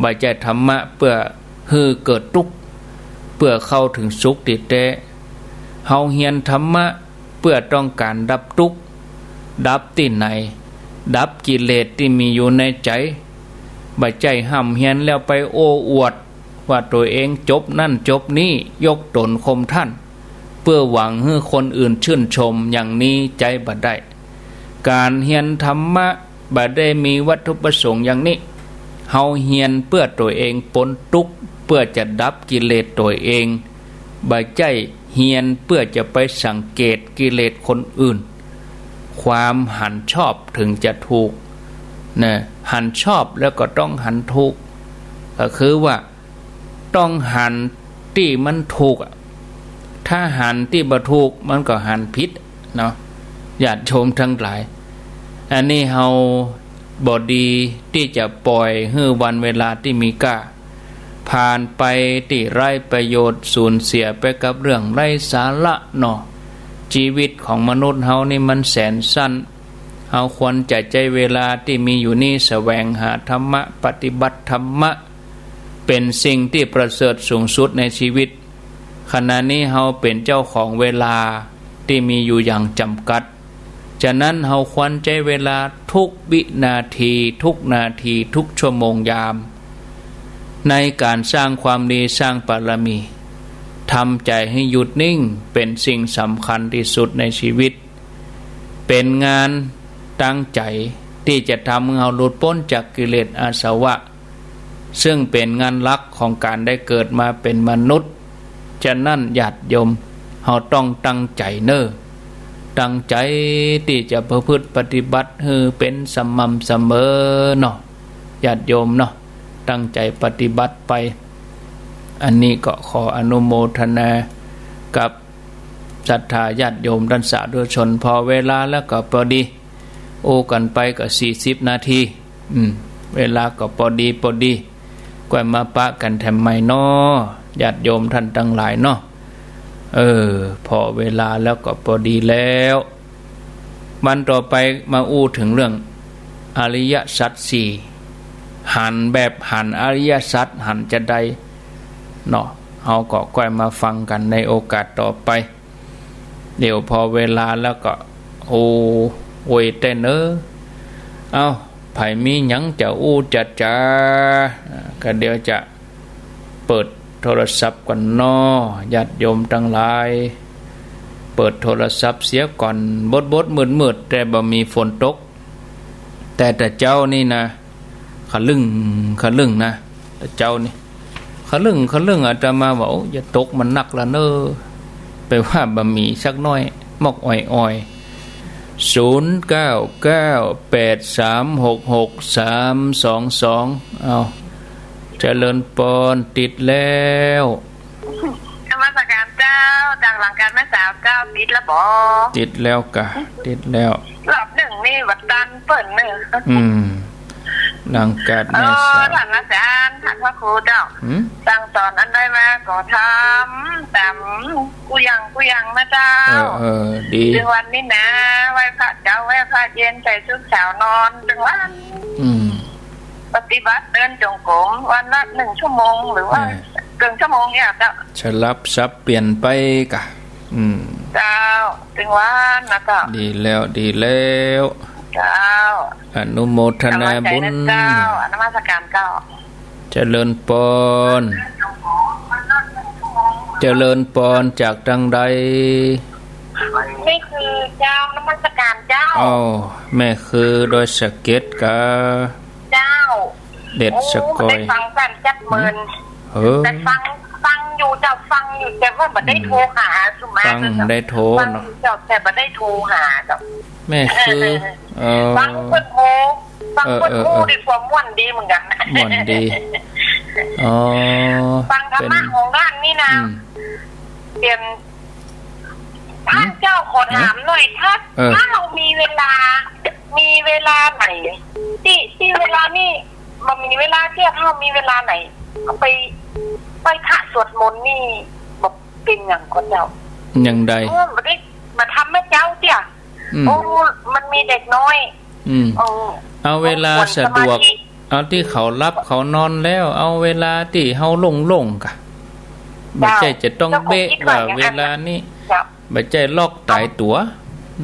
บ่ใจ้ธรรมะเปื้อหื้อเกิดตุ๊กข์ เปื้อเข้าเถิงสุขตี้แต๊ เฮาเฮียนธรรมะเปื้อต้องก๋านดับตุ๊กข์ ดับตี้ไหน ดับกิเลสตี้มีอยู่ในใจ๋ บ่ใจ้ฮ่ำเฮียนแล้วไปโอ้อวด ว่าตั๋วเองจบนั่นจบนี่ ยกต๋นข่มท่าน เปื้อหวังหื้อคนอื่นชื่นชม อย่างนี้ใจ๊บ่ได้ ก๋านเฮียนธรรมะบ่ได้มีวัตถุประสงค์อย่างนี้ เฮาเฮียนเปื้อตั๋วเองป๊นตุ๊กข์ เปื้อจะดับกิเลสตั๋วเอง บ่ใจ้เฮียนเปื้อจะไปสังเกตกิเลสคนอื่น ความหันชอบเถิงจะถูก นะ หันชอบแล้วก็ต้องหันถูก ก็คือว่า ต้องหันตี้มันถูกอะ ถ้าหันตี้บ่ถูกมันก็หันผิดเนาะ ญาติโยมทั้งหลาย อันนี้เฮาบ่ดีตี้จะป่อยหื้อวันเวลาตี้มีก้า ผ่านไปตี้ไร้ประโยชน์ สูญเสียไปกับเรื่องไร้สาระเนาะ ชีวิตของมนุษย์เฮานี่มันแสนสั้น เฮาควรจะใจ๊เวลาตี้มีอยู่นี้แสวงหาธรรมะ ปฏิบัติธรรมะ เป๋นสิ่งตี้ประเสริฐสูงสุดในชีวิต ขณะนี้เฮาเป๋นเจ้าของเวลาตี้มีอยู่อย่างจ๋ำกัด ฉะนั้นเฮาควรใจ๊เวลาทุกวินาที ทุกนาที ทุกชั่วโมงยาม ในก๋านสร้างความดี สร้างบารมี ทำใจ๋หื้อหยุดนิ่ง เป๋นสิ่งสำคัญตี้สุดในชีวิต เป๋นงานตั้งใจ๋ตี้จะทำหื้อเฮาหลุดป๊นจากกิเลสอาสวะ ซึ่งเป๋นงานหลักของก๋านได้เกิดมาเป๋นมนุษย์ ฉะนั้นญาติโยม เฮาต้องตั้งใจ๋เน่อ ตั้งใจ๋ตี้จะประพฤติปฏิบัติหื้อเป๋นสม่ำเสมอเนาะ ญาติโยมเนาะ ตั้งใจ๋ปฏิบัติไป อันนี้ก็ขออนุโมทนากับศรัทธาญาติโยมต้านสาธุชน ผ่อเวลาแล้วก็ปอดี อู้กั๋นไปก็สี่สิบนาที อืม เวลาก็ปอดีปอดี ก้อยมาปะกั๋นแถมใหม่เนาะ ญาติโยมต้านตังหลายเนาะ เออ ผ่อเวลาแล้วก็ปอดีแล้ว วันต่อไปมาอู้เถิงเรื่องอริยสัจสี่ หันแบบหันอริยสัจหันจาใดเนาะ เฮาก็ก้อยมาฟังกั๋นในโอกาสต่อไป เดี๋ยวผ่อเวลาแล้วก็ โอ้ โอยเต้นเอ้อ เอ้า ใผมีหยังจะอู้จะจ๋า อ่า ก็เดี๋ยวจะ เปิดโทรศัพท์ก่อนเนาะ ญาติโยมตังหลาย เปิดโทรศัพท์เสียก่อน บดบดมืดมืด แต่บ่มีฝนตก แต่ตะเจ๊านี่นะ ขะลึ่ง ขะลึ่งนะ ตะเจ๊านี่ ขะลึ่ง ขะลึ่ง อาตมาว่า โอ้ อย่าตกมันนักละเน่อ ไปว่าบ่มีสักหน้อย มอกอ่อยๆ ศูนย์เก้าเก้า แปดสามหกหก สามสองสอง เอา เจริญปอน ติดแล้ว นมัสการเจ้า จากหลังการแม่สาวเจ้า ติดแล้วบ่ ติดแล้วกะ ติดแล้ว รอบนึ่งนี่วัดตันเปิ้นเนอะ อืม หลังการแม่สาว เออ ท่านอาจารย์ ท่านพระครูเจ้า หืม สั่งสอนอันใดมาก็ทำต๋าม กู้อย่างกู้อย่างนะเจ้า เออ เออ ดี เถิงวันนี้นะ ไหว้พระเจ๊า ไหว้พระเย็น ใส่ชุดขาวนอนเถิงวัน อืม ปฏิบัติเดินจงกรมวันละหนึ่งชั่วโมง หรือว่า เออ เกินชั่วโมงเนี่ยเจ้า สลับสับเปลี่ยนไปกะ อืม เจ้า เถิงวันนะเจ้า ดีแล้ว ดีแล้ว เจ้า อนุโมทนาบุญ กำลังใจนะเจ้า นมัสการเจ้า เจริญปอน เจริญปอน จากตังใด แม่คือเจ้า นมัสการเจ้า อ้าว แม่คือดอยสะเก็ดกา เจ้า เด็ดสะกอย โอ้ ได้ฟังสันจัดเมิน เออ แต่ฟัง ฟังอยู่เจ้า ฟังอยู่ แต่ว่าบ่ได้โทรหาสุมา ฟังได้โทร ฟังอยู่เจ้า แต่บ่ได้โทรหาเจ้า แม่คือ เออ ฟังเปิ้นโทร ฟังเปิ้น เออ เออ พูด เออ ด้วยความม่วนดีเหมือนกัน ม่วนดี อ๋อ ฟังธรรมะ เป๋น ของท่านนี่นะ อืม เปลี่ยน หืม ท่านเจ้าขอถามหน่อย ถ้า เออ ถ้าเรามีเวลา มีเวลาไหน ตี้ ตี้เวลานี่ บ่มีเวลาเตี้ย ถ้าเรามีเวลาไหน เอาไปไหว้พระสวดมนต์นี่ บ่เป๋นหยังก่อเจ้า อย่างใด เออ บ่ได้ บ่ทำเมื่อเจ๊าเตี้ย อืม โอ้ มันมีเด็กน้อย อืม เออ เอาเวลาสะดวก เอาตี้เขาหลับเขานอนแล้ว เอาเวลาตี้เฮาโล่งๆ กะ บ่ใจ้จะต้องเป๊ะว่าเวลานี้ เจ้า บ่ใจ้ล็อกต๋ายตั๋ว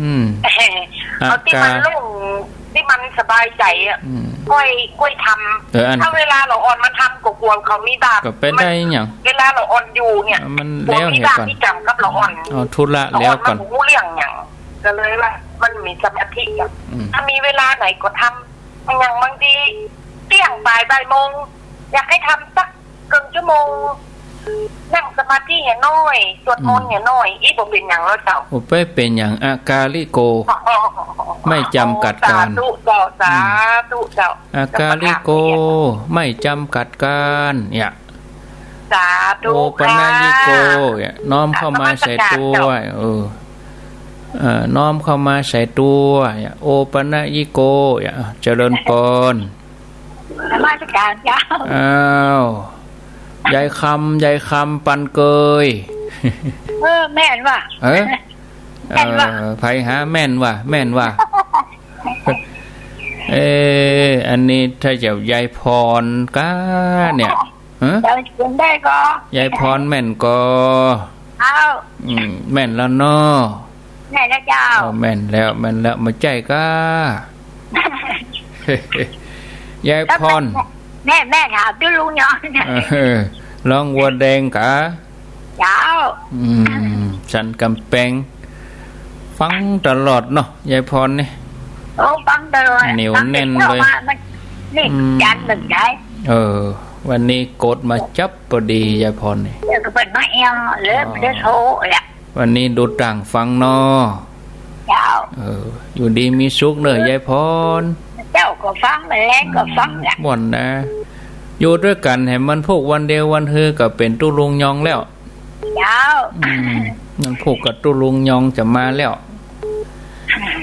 อืม เอาตี้มันโล่ง ตี้มันสบายใจ๋อะ อืม ก้อย ก้อยทำ เออ อัน ถ้าเวลาเฮาอ่อนมาทำ ก็กั๋วเขามีบาป ก็ไปได้หยัง เวลาเฮาอ่อนอยู่เนี่ย มันแล้วเหตุก่อน กั๋วมีบาปมีกรรมกับเฮาอ่อน เอาธุระแล้วก่อน เฮาอ่อนมาบ่ฮู้เรื่องหยัง ก็เลยว่ามันมีสมาธิอะ อืม ถ้ามีเวลาไหนก็ทำ อย่างบางทีเตี้ยงบ่าย บ่ายโมง อยากให้ทำสักเกิ่งชั่วโมง นั่งสมาธิเหียหน้อย สวดมนต์เหียหน้อย อืม อี้บ่เป๋นหยังแล้วเจ้า โอ้ บ่เป๋นหยัง อากาลิโก ไม่จำกัดการ สาธุเจ้า สาธุเจ้า อืม อากาลิโก ไม่จำกัดการ เนี่ย สาธุ โอปะนะยิโก ค่ะ เนี่ย น้อมเข้ามาใส่ตั๋ว นมัสการเจ้า เออ เอ่อ น้อมเข้ามาใส่ตั๋ว เนี่ย โอปะนะยิโก เนี่ย เจริญปอน นมัสการเจ้า อ้าว ยายคำ ยายคำปันเกย เออ แม่นว่ะ เออ แม่นว่ะ เออ ใผหาแม่นว่ะ แม่นว่ะ เอ๊ะ อันนี้ถ้าจะยายพรก้าเนี่ย ฮะ เจ้าเขียนได้ก่อ ยายพรแม่นก่อ เอ้า อืม แม่นแล้วเนาะ แม่นแล้วเจ้า เออ แม่นแล้ว แม่นแล้ว บ่ใจ้ก้า ยายพร แม่ แม่ถามตุ๊ลุงยอง เออ ร้องวัวแดงก้า เจ้า อืม สันก๋ำแปง ฟังตลอดเนาะ ยายพรนี่ โอ้ ฟังตลอด เหนียวแน่นเลย ฟังแต่เช้ามา มัน นี่ อืม จันทร์นึ่งได้ เออ วันนี้กดมาจั๊บพอดี ยายพรนี่ เดี๋ยวก็เปิ้นมาแอ่ว เลย อ๋อ บ่ได้โทรแหละ วันนี้ดูตางฟังเนาะ เจ้า เออ อยู่ดีมีสุขเน่อ ยายพร เจ๊าก็ฟัง แม่แลงก็ฟังแหละ ม่วนนะ อยู่ตวยกั๋นแหม วันพูกวันเดียววันฮือก็เป๋นตุ๊ลุงยองแล้ว เจ้า อืม วันพูกกับตุ๊ลุงยองจะมาแล้ว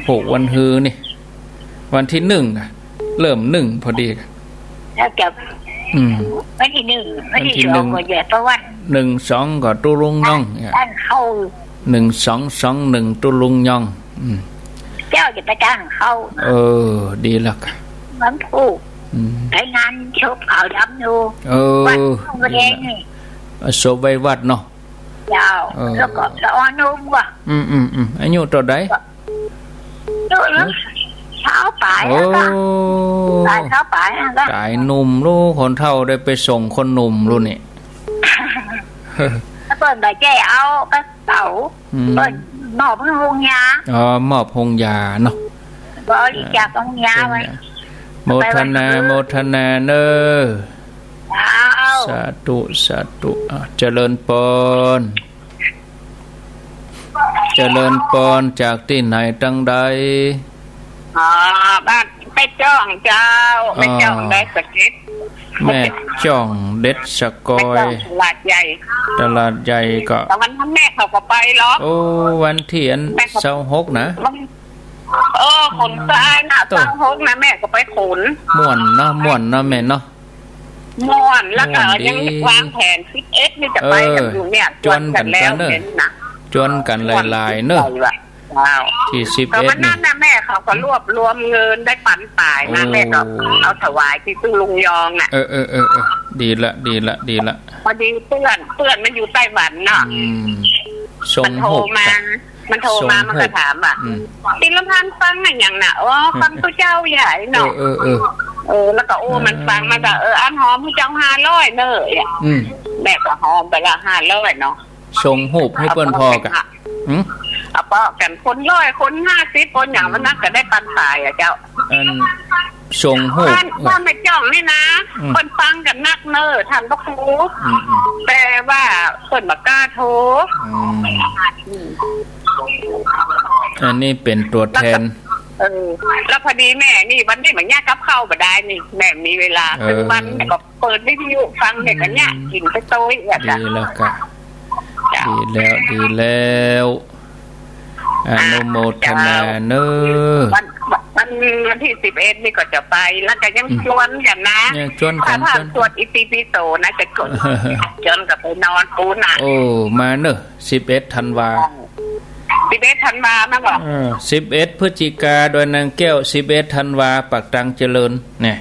พูกวันฮือนี่ วันตี้นึ่งอะ เริ่มนึ่งพอดี แล้วจะ อืม วันตี้นึ่ง วันตี้ วันตี้นึ่ง สองก็เยียะตะวัน นึ่งสองก็ตุ๊ลุงยองเนี่ย ตั้งเข้า นึ่งสองสองนึ่งตุ๊ลุงยอง อืม เจ้าจะไปตั้งเข้า เออ ดีละก้า วันพูก อืม ไปงานศพขาวดำอยู่ เออ วัดหนองบัวแดงนี่ ดีละ ศพไว้วัดเนาะ เจ้า เออ แล้วก็ละอ่อนนุ่มว่ะ อืม อืม อืม อายุเต้าใด เออ เศร้าป๋ายแล้วก้า โอ้ ป๋าย เศร้าป๋ายแล้วก้า ต๋ายหนุ่มลูก คนเฒ่าได้ไปส่งคนหนุ่มลูกนี่ แล้วเปิ้นบ่ใจ้เอาไปเผา อืม เปิ้นมอบหื้อโฮงยา อ๋อ มอบโฮงยาเนาะ บริจาคโฮงยาไว้ โมทนา โมทนาเน่อ เจ้า สาธุ สาธุ อ่ะ เจริญปอน เจริญปอน จากตี้ไหนตังใด อ๋อ บ้านแม่จ้องเจ้า แม่จ้อง อ๋อ ดอยสะเก็ด แม่จ้องเด็ดสะกอย แม่จ้องตลาดใหญ่ ตลาดใหญ่ก็ แต่วันนั้นแม่เขาก็ไปหรอก โอ้ วันตี้อัน แม่เขา ซาวหกนะ เออ ขนทรายน่ะ โต้ ซาวหกนะ แม่ก็ไปขน ม่วนเนาะ ม่วนเนาะแม่เนาะ ม่วน แล้วก็ ม่วนดี ยังวางแผนสิบเอ็ดนี่จะไปกั๋นอยู่เนี่ย เออ จวนกั๋นแล้ว จวนกั๋นแล้ว เห็นนะ จวนกั๋นหลายๆ เน่อ ม่วนดีว่ะ เจ้า ตี้สิบเอ็ด ก็วันนั้นน่ะ นี่ แม่เขาก็รวบรวมเงินได้ปันป๋ายมา โอ้ แม่ก็เอาถวายตี้ตุ๊ลุงยองน่ะ เออ เออ เออ เออ ดีละ ดีละ ดีละ พอดีเปื้อน เปื้อนมันอยู่ไต้หวันเนาะ อืม ส่ง มันโทรมา รูป มันโทรมา ส่ง มันก็ รูป ถามว่า อืม ติลพันธ์ฟังอะหยังน่ะ อ๋อ อืม ฟังตุ๊เจ้าใหญ่เนาะ เออ เออ เออ เออ แล้วก็ โอ้ เออ มันฟัง มันก็ เออ อันหอมหื้อเจ้าห้าร้อยเน่อ อืม แม่ก็หอมไปละห้าร้อยเนาะ ส่งรูปหื้อเปิ้นผ่อก่ะ หืม เอาเปาะกั๋นคนร้อย คนห้าสิบ คนหยัง อืม วันนั้นก็ได้ปันป๋ายอะเจ้า อัน ส่งรูป บ้าน บ้านแม่จ้องนี่นะ อืม เปิ้นฟังกั๋นนักเน่อ ท่านพระครู อืม อืม แต่ว่าเปิ้นบ่กล้าโทร อืม อืม อันนี้เป๋นตั๋วแทน แล้วก็ เออ แล้วพอดีแม่นี่วันนี้บ่ยากกับข้าวบ่ได้นี่ แม่มีเวลา เออ ครึ่งวันก็เปิดวิทยุฟังเนี่ย อืม ก็เนี่ย กิ๋นไปโต๊ยอะ ดี จ้ะ แล้วก้า จ้ะ ดีแล้ว ดีแล้ว อนุโมทนาเน่อ วัน วัน วันตี้สิบเอ็ดนี่ก็จะไป แล้วก็ยัง อืม จวนกั๋นนะ ยังจวนกั๋น ถ้า ถ้า จวนกั๋น สวดอิติปิโสนะ จะจวน จวนกั๋นไปนอนปูนน่ะ โอ้ มาเน่อ สิบเอ็ดธันวา สิบเอ็ดธันวานะบ่ เออ สิบเอ็ดพฤศจิกา ดอยนางแก้ว สิบเอ็ดธันวา ปากตังเจริญ เนี่ย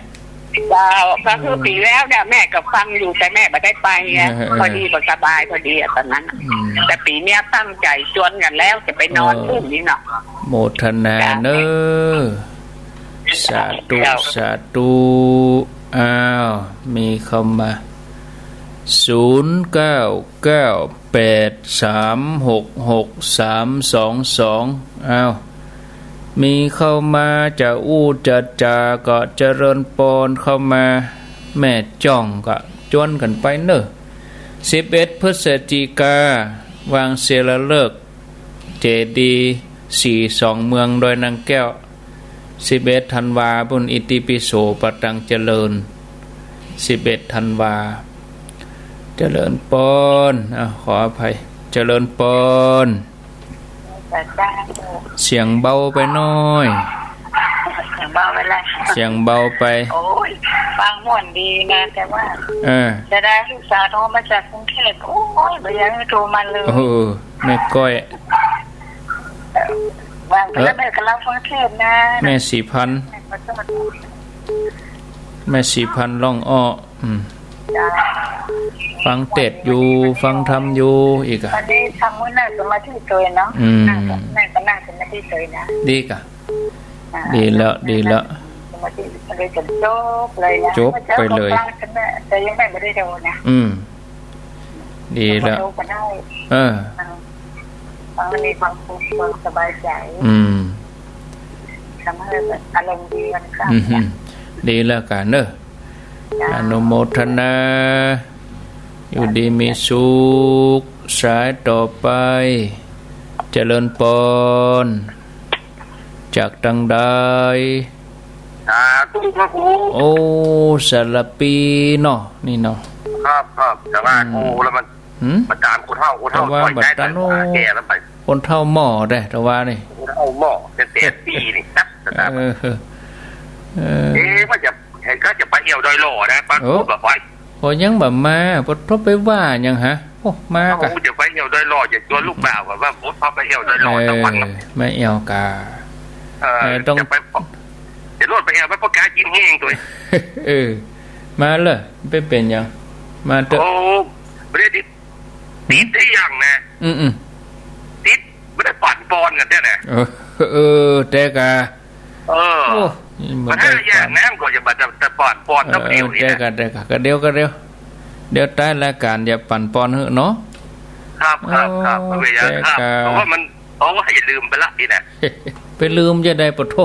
เจ้า ก็คือ เออ ปี๋แล้วเนี่ยแม่ก็ฟังอยู่ แต่แม่บ่ได้ไปไง เออ เออ พอดีบ่สบายพอดีอะต๋อนนั้นน่ะ อืม แต่ปี๋เนี้ยตั้งใจ๋จวนกั๋นแล้ว จะไปนอน เออ ปูนนี่เนาะ โมทนาเน่อ เจ้า สาธุ เจ้า สาธุ อ้าว มีเข้ามา ศูนย์เก้าเก้าแปดสามหกหกสามสองสอง อ้าว มีเข้ามา จะอู้จะจาก็เจริญปอนเข้ามา แม่จ้องก็จวนกั๋นไปเน่อ สิบเอ็ดพฤศจิกา วางศิลาฤกษ์ เจดีย์ศรีสองเมืองดอยนางแก้ว สิบเอ็ดธันวาปู้น อิติปิโสปากตังเจริญ สิบเอ็ดธันวา เจริญปอน อ่ะ ขออภัย เจริญปอน เสียงเบาไปหน้อย เสียงเบาไปแล้ว เสียงเบาไป โอ้ย ฟังม่วนดีนะ แต่ว่า เออ เสียดายลูกสาวโทรมาจากกรุงเทพฯ โอ้ย บ่อยากหื้อโทรมาเลย โอ้ แม่ก้อย ฟังไปแล้ว เออ แม่ก็เล่าฟังเทศน์นะ แม่ศรีพันธุ์ แม่ศรีพันธุ์ร้องอ้อ อืม จ้า ฟังเทศน์อยู่ ฟังธรรมอยู่ อีกอะ อันนี้ทำมื้อนั่งสมาธิโตยเนาะ อืม นั่งก็ นั่งก็นั่งสมาธิโตยนะ ดีกะ อ่า ดีแล้ว ดีแล้ว สมาธิมันเลยจนจบเลยนะ จบไปเลย แต่ยังไม่ได้ดูนะ อืม ดีแล้ว พอดูก็ได้ เออ อ่า ฟังแล้วมีความสุข ความสบายใจ อืม ทำให้แบบอารมณ์ดีวันข้าง อืม ดีแล้วกะเนอะ จ้า อนุโมทนา อยู่ดีมีสุข สายต่อไป เจริญปอน จากตังใด สาธุพระครู โอ้ สารปีเนาะ นี่เนาะ ครับ ครับ แต่ว่า อืม โอ้ แล้วมัน หืม มาตามคนเฒ่า คนเฒ่า แต่ว่า ต่อยได้ บัดนั้น ต่อยขวา โอ้ แก่แล้วไป คนเฒ่าหม้อได้ แต่ว่านี่ คนเฒ่าหม้อ เป็นแสนปีนี่นะ เออ เออ เอ๊ะ ว่าจะ เห็นก็จะไปเอี่ยวดอยหล่อนะ ปะ โอ้ พูดแบบว่า โอ้ ยังบ่มา ปะโทไปว่ายังฮะ โอ้ มากะ โอ้ จะไปเอี่ยวดอยหล่อ จะชวนลูกบ่าวก่อนว่า โอ้ พาไปเอี่ยวดอยหล่อ เออ สักวันนะ มาเอี่ยวกะ เออ เออ ต้อง จะไป จะโลดไปเอี่ยว ไปประกาศกินแห้งตัว เออ มาเลย ไปเป็นหยัง มาเถอะ โอ้ ไม่ได้ติด ติดได้อย่างนะ อืม อืม ติด ไม่ได้ปั่นปอนกันแท้นะ เออ เออ แต่กะ เออ โอ้ มัน มันห้าอย่างนะ มันก็จะมาจะ จะปั่นปอน เออ ต้องเดียวนี่นะ แต่กะ แต่กะ กะเดียว กะเดียว เดี๋ยวท้ายรายการอย่าปั่นปอนเหอะเนาะ ครับ ครับ ครับ โอ้ ไม่เป็นไร แต่ ครับ กะ เพราะว่ามัน เพราะว่าอย่าลืมไปละนี่นะ ไปลืมจะได้ปะโท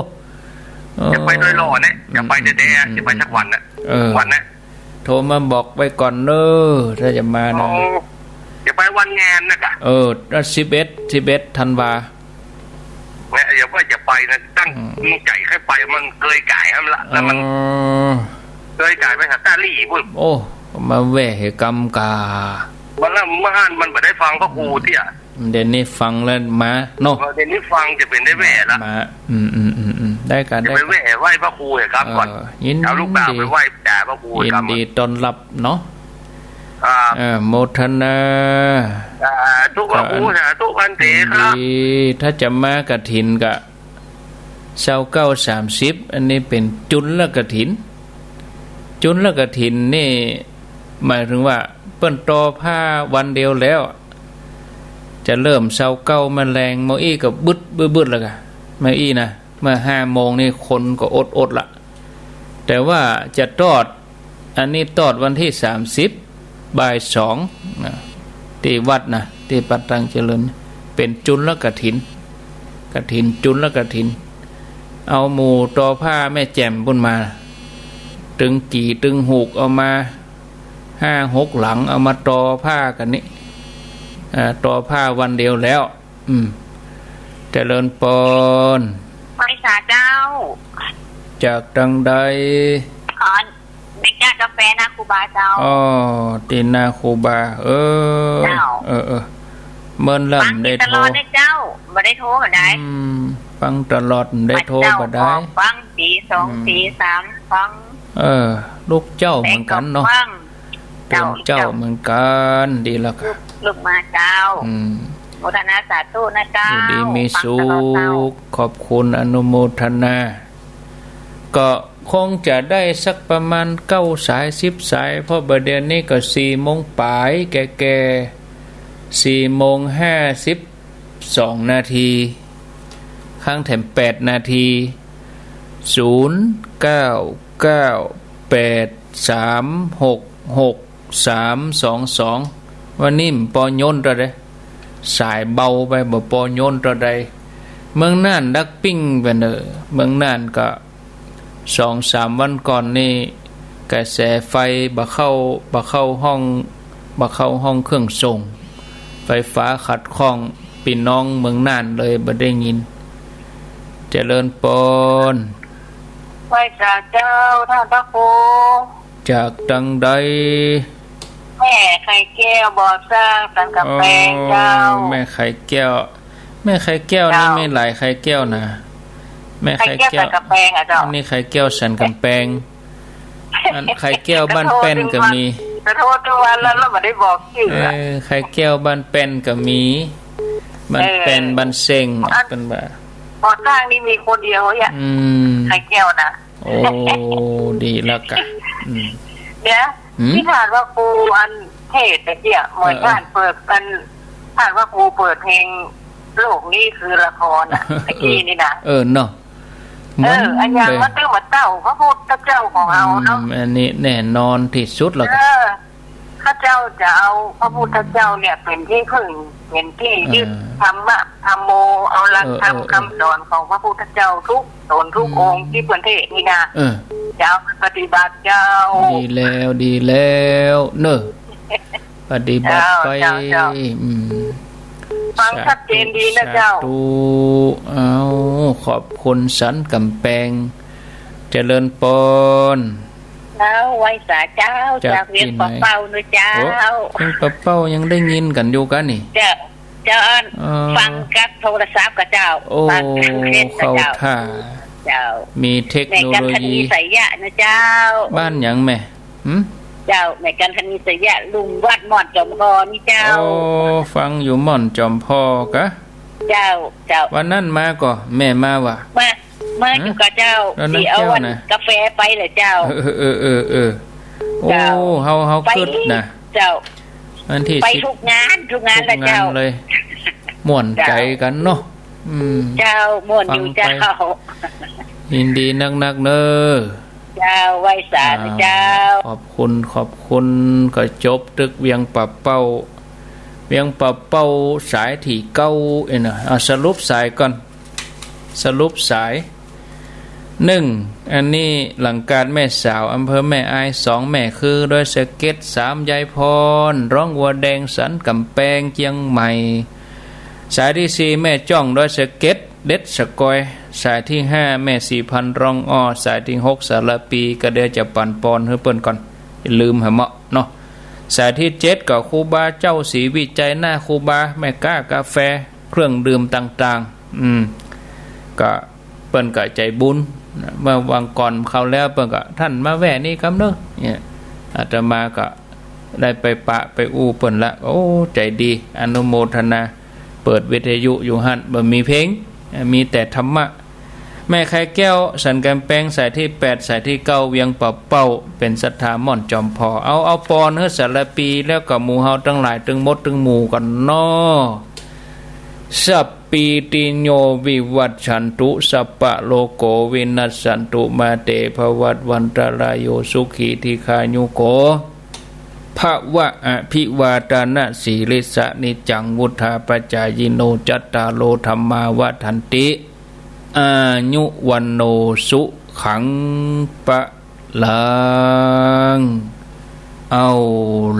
จะไปดอยหล่อเนี่ย จะไปแท้ๆ อืม จะไปสักวันน่ะ เออ วันน่ะ โทรมาบอกไว้ก่อนเน้อ ถ้าจะมานะ โอ้ จะไปวันงานนะกะ เออ สิบเอ็ด สิบเอ็ดธันวา แม่อย่าว่าจะไปนะ ตั้ง อืม ใจใค่ไป มันเกยก๋ายหั้นละ แล้วมัน อ๋อ เกยก๋ายไปหาตาหลี่ปุ้น โอ้ มาแวะเหกำกา มันละ เมื่อหั้นมันบ่ได้ฟังพระครูเตี้ย เดี๋ยวนี้ฟังแล้วมาเนาะ เออ เดี๋ยวนี้ฟังจะเป็นได้แวะละ มา อืม อืม อืม อืม ได้กะ จะ ได้ ไป กะ แวะไหว้พระครูเหกำก่อน เออ ยินดี เอาลูกบ่าวไปไหว้จ่าพระครูเหกำก่อน ยินดีต้อนรับเนาะ ครับ เออ โมทนา สาธุพระครู ก็ สาธุพันเต ครับ ยินดี ถ้าจะมากฐินกะ ซาวเก้า สามสิบ อันนี้เป๋นจุลกฐิน จุลกฐินนี่ หมายถึงว่าเปิ้นต่อผ้าวันเดียวแล้ว จะเริ่มซาวเก้ามาแลง เมื่ออี้ก็บึดบึดบึดแล้วกะ เมื่ออี้นะ เมื่อห้าโมงนี่คนก็อดอดละ แต่ว่าจะทอด อันนี้ทอดวันตี้สามสิบ บ่ายสองนะ ตี้วัดนะ ตี้วัดตังเจริญ เป๋นจุลกฐิน กฐินจุลกฐิน เอาหมู่ต่อผ้าแม่แจ่มปุ้นมา ตึงกี่ตึงหูกเอามา ห้าหกหลัง เอามาต่อผ้ากั๋นนี่ อ่า ต่อผ้าวันเดียวแล้ว อืม เจริญปอน ไหว้สาเจ้า จากตังใด อ๋อ เบญจกาแฟนาครูบาเจ้า อ๋อ ตี้นาครูบา เออ เจ้า เออ เออ เมินลำ ฟังได้โทร ตลอดเลยเจ้า บ่ได้โทรบ่ได้ อืม ฟังตลอด ได้โทรบ่ได้ เจ้า ฟังปีสอง อืม ปีสาม ฟัง เออ ลูกเจ้าเหมือนกั๋นเนาะ ฟัง เจ้า ลูกเจ้า เจ้าเหมือนกั๋น ดีแล้วค่ะ ลูก ลูกมาเจ้า อืม โมทนาสาธุนะเจ้า อยู่ดีมีสุข ฟังตลอดเจ้า ขอบคุณอนุโมทนา ก็คงจะได้สักประมาณเก้าสาย สิบสาย เพราะบ่าเดี่ยวนี้ก็สี่โมงป๋ายแก่ๆ สี่โมงห้าสิบสองนาที ค้างแถมแปดนาที ศูนย์ เก้า เก้า แปด สาม หก หก สาม สอง สอง วันนี้บ่ปอโยนเต้าใด สายเบาไป บ่ปอโยนเต้าใด เมืองน่านดักปิ้งไปเน่อ เมืองน่านก็ สองสามวันก่อนนี่ กระแสไฟบ่เข้า บ่เข้าห้อง บ่เข้าห้องเครื่องส่ง ไฟฟ้าขัดข้อง ปี้น้องเมืองน่านเลยบ่ได้ยิน เจริญปอน ไหว้สาเจ้า ท่านพระครู จากตังใด แม่ไข่แก้ว บ่อสร้าง สันกำแพง อ๋อ เจ้า แม่ไข่แก้ว แม่ไข่แก้วนี่ เจ้า มีหลายไข่แก้วนะ แม่ไข่แก้ว ไข่แก้ว สันกำแพงอะเจ้า อันนี้ไข่แก้วสันกำแพง อันไข่แก้วบ้านแป้นก็มี ก็โทรทุกวัน ก็โทรทุกวันแล้ว แล้วบ่ได้บอกชื่ออะ เออ ไข่แก้วบ้านแป้นก็มี บ้านแป้น เออ บ้านเซ็ง อัน เปิ้นว่า ก่อสร้างนี่มีคนเดียวเนี่ย อืม ไข่แก้วนะ โอ้ ดีแล้วกะ อืม เดี๋ยว หืม ที่ถามว่าครูอันเทศน์ตะเกียะ เหมือน เออ เออ ท่านเปิดอัน ถามว่าครูเปิดเพลง โลกนี้คือละครน่ะ ตะกี้นี่นะ เออ เนาะ เออ มัน อันอย่าง เออ มาตื้อมาเต้าพระพุทธเจ้าของเฮาเนาะ อืม อันนี้แน่นอนตี้สุดแล้วกะ เออ ข้าเจ้าจะเอาพระพุทธเจ้าเนี่ยเป็นตี้พึ่ง เป็นตี้ยึด เออ ธัมมะ ธัมโม เอาหลักธรรม เออ เออ เออ คำสอนของพระพุทธเจ้าทุกต๋นทุก อืม องค์ตี้เปิ้นเทศน์นี่นะ เออ จะเอาไปปฏิบัติเจ้า ดีแล้ว ดีแล้ว เนอะ ปฏิบัติไป เจ้า เจ้า เจ้า อืม ฟังชัดเจนดีนะเจ้า สาธุ สาธุ เอา ขอบคุณสันก๋ำแปง เจริญปอน เจ้า ไหว้สาเจ้า จาก จากเวียง ตี้ไหน ป่าเป้านะเจ้า โอ้ เวียงป่าเป้ายังได้ยินกั๋นอยู่กะนี่ เจ้า เจ้าอัน อ๋อ ฟังกับโทรศัพท์กะเจ้า โอ้ ฟังทางเฟซกะเจ้า เข้าท่า เจ้า มีเทคโนโลยี แม่กันธนีไสยะนะเจ้า บ้านหยังแม่ หืม เจ้า แม่กันธนีไสยะ ลุ่มวัดม่อนจอมพอนี่เจ้า โอ้ ฟังอยู่ม่อนจอมพอกะ เจ้า เจ้า วันนั้นมาก่อ แม่มาว่ะ มา มาอยู่กะเจ้า ฮะ วันนั้น ตี้เอา แก้วนะ อันกาแฟไปแหละเจ้า เออ เออ เออ เออ โอ้ เจ้า เฮา เฮา ไป กึ๊ดนะ เจ้า วันตี้ ไป สิบ ทุกงาน ทุกงาน ทุกงาน แหละเจ้า เลย ม่วนใจ๋กั๋นเนาะ เจ้า อืม เจ้า ม่วนอยู่ ฟังไป เจ้า ยินดีนักๆ เนอะ เจ้า ไหว้สานะเจ้า อ่า ขอบคุณ ขอบคุณ ก็จบตึกเวียงป่าเป้า เวียงป่าเป้าสายตี้เก้า เอ้ยนะ เอาสรุปสายก่อน สรุปสาย นึ่ง อันนี้หลังกาดแม่สาว อำเภอแม่อาย สอง แม่คือ ดอยสะเก็ด สาม ยายพร ร้องวัวแดง สันก๋ำแปง เจียงใหม่ สายตี้สี่ แม่จ้อง ดอยสะเก็ด เด็ดสะกอย สายตี้ห้า แม่ศรีพันธุ์ ร้องอ้อ สายตี้หก สารภี ก็เดี๋ยวจะปั๋นปอนหื้อเปิ้นก่อน อย่าลืมหาเหมาะเนาะ สายตี้เจ็ด ก็ครูบาเจ้าศรีวิชัย หน้าครูบา แม่ก๊ากาแฟ เครื่องดื่มต่างๆ อืม ก็เปิ้นก็ใจ๋บุญนะ เมื่อวันก่อนคราวแล้วเปิ้นก็ "ท่านมาแวะนี่กำเนอะ" เนี่ย อาตมาก็ได้ไปปะไปอู้เปิ้นละ โอ้ ใจ๋ดี อนุโมทนา เปิดวิทยุอยู่หั้น บ่มีเพลง มีแต่ธรรมะ แม่ไข่แก้ว สันก๋ำแปง สายตี้แปด สายตี้เก้า เวียงป่าเป้า เป๋นศรัทธาม่อนจอมพอ เอา เอาปอนหื้อสารภี แล้วก็หมู่เฮาตังหลาย ตึงหมดตึงหมู่ก่อนเนาะ สัพพีติโยวิวัชชันตุ สัพพะโรโควินัสสันตุ มาเตภวัตวันตะราโย สุขีทีฆายุโก ภะวะ อภิวาทะนะสีลิสสะ นิจจังวุฑฒาปะจายิโน จัตตาโรธัมมาวัฑฒันติ อายุวัณโณ สุขัง พะลัง เอา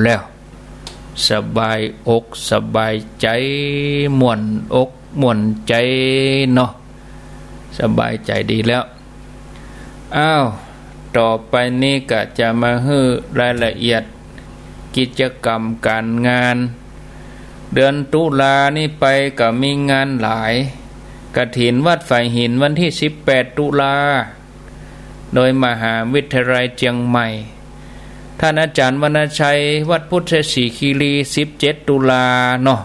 แล้ว สบายอกสบายใจ๋ ม่วนอกม่วนใจ๋เนาะ สบายใจ๋ดีแล้ว อ้าว ต่อไปนี้ก็จะมาหื้อรายละเอียดกิจกรรมก๋านงาน เดือนตุลานี้ไปก็มีงานหลาย กฐินวัดฝายหินวันตี้สิบแปดตุลา โดยมหาวิทยาลัยเจียงใหม่ ท่านอาจ๋ารย์วรรณชัย วัดพุทธศรีคีรี สิบเจ็ดตุลาเนาะ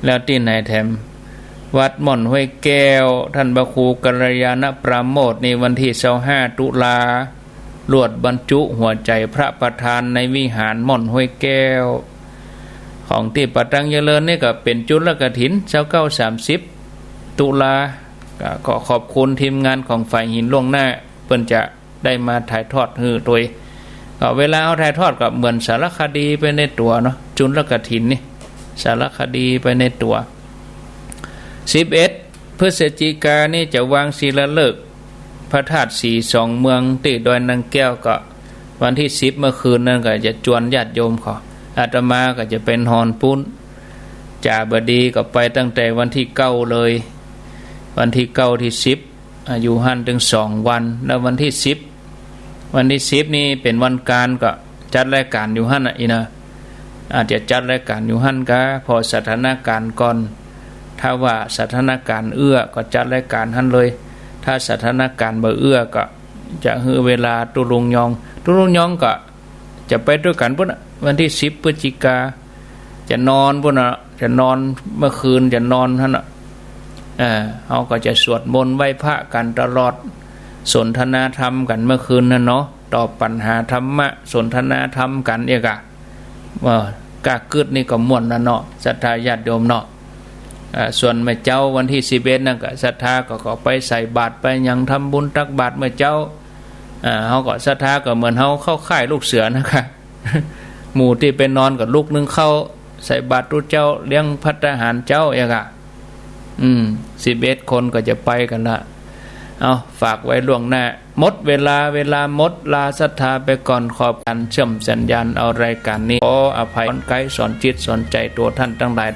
แล้วตี้ไหนแถม วัดม่อนห้วยแก้ว ท่านพระครูกัลยาณปราโมทย์นี่วันตี้ซาวห้าตุลา ลวดบรรจุหัวใจ๋พระประธานในวิหารม่อนห้วยแก้ว ของตี้ป่าตังเจริญนี่ก็เป๋นจุลกฐิน ซาวเก้า สามสิบตุลา ก็ขอขอบคุณทีมงานของฝายหินล่วงหน้า เปิ้นจะได้มาถ่ายทอดหื้อตวย ก็เวลาเฮาถ่ายทอดก็เหมือนสารคดีไปในตั๋วเนาะ จุลกฐินนี่ สารคดีไปในตั๋ว สิบเอ็ดพฤศจิกานี่จะวางศิลาฤกษ์ พระธาตุศรีสองเมืองตี้ดอยนางแก้ว ก็วันตี้สิบเมื่อคืนนั้นก็จะจวนญาติโยมเขา อาตมาก็จะไปนอนปู๊น จ๋าบ่ดีก็ไปตั้งแต่วันตี้เก้าเลย วันตี้เก้า ตี้สิบ อ่า อยู่หั้นตึงสองวัน แล้ววันตี้สิบ วันตี้สิบนี่เป๋นวันก๋าน ก็จัดรายก๋านอยู่หั้นน่ะ อีนะ อาจจะจัดรายก๋านอยู่หั้นกา ผ่อสถานก๋านก่อน ถ้าว่าสถานก๋านเอื้อก็จัดรายก๋านหั้นเลย ถ้าสถานก๋านบ่เอื้อก็จะหื้อเวลาตุ๊ลุงยอง ตุ๊ลุงยองก็จะไปตวยกั๋นปู๊นน่ะ วันตี้สิบพฤศจิกา จะนอนปู๊นน่ะ จะนอนเมื่อคืนจะนอนหั้นน่ะ เออ เฮาก็จะสวดมนต์ไหว้พระกั๋นตลอด สนทนาธรรมกั๋นเมื่อคืนนั้นเนาะ ตอบปัญหาธรรมะ สนทนาธรรมกั๋นเอียกะ เออ ก้ากึ๊ดนี่ก็ม่วนแล้วเนาะ ศรัทธาญาติโยมเนาะ อ่า ส่วนเมื่อเจ๊าวันตี้สิบเอ็ดนั้นก็ศรัทธาก็ ก็ไปใส่บาตรไปหยังทำบุญตักบาตรเมื่อเจ๊า อ่า เฮาก็ศรัทธาก็เหมือนเฮาเข้าค่ายลูกเสือนะคะ หมู่ตี้ไปนอนก็ลุกนึ่งข้าวใส่บาตรตุ๊เจ้า เลี้ยงภัตตาหารเจ๊าเอียกะ อืม สิบเอ็ดคนก็จะไปกั๋นละ เอา ฝากไว้ล่วงหน้า หมดเวลา เวลาหมด ลาศรัทธาไปก่อน ขอบก๋านเชื่อมสัญญาณเอารายก๋านนี้ ขออภัย สอนกายสอนจิตสอนใจ๋ตั๋วท่านตังหลาย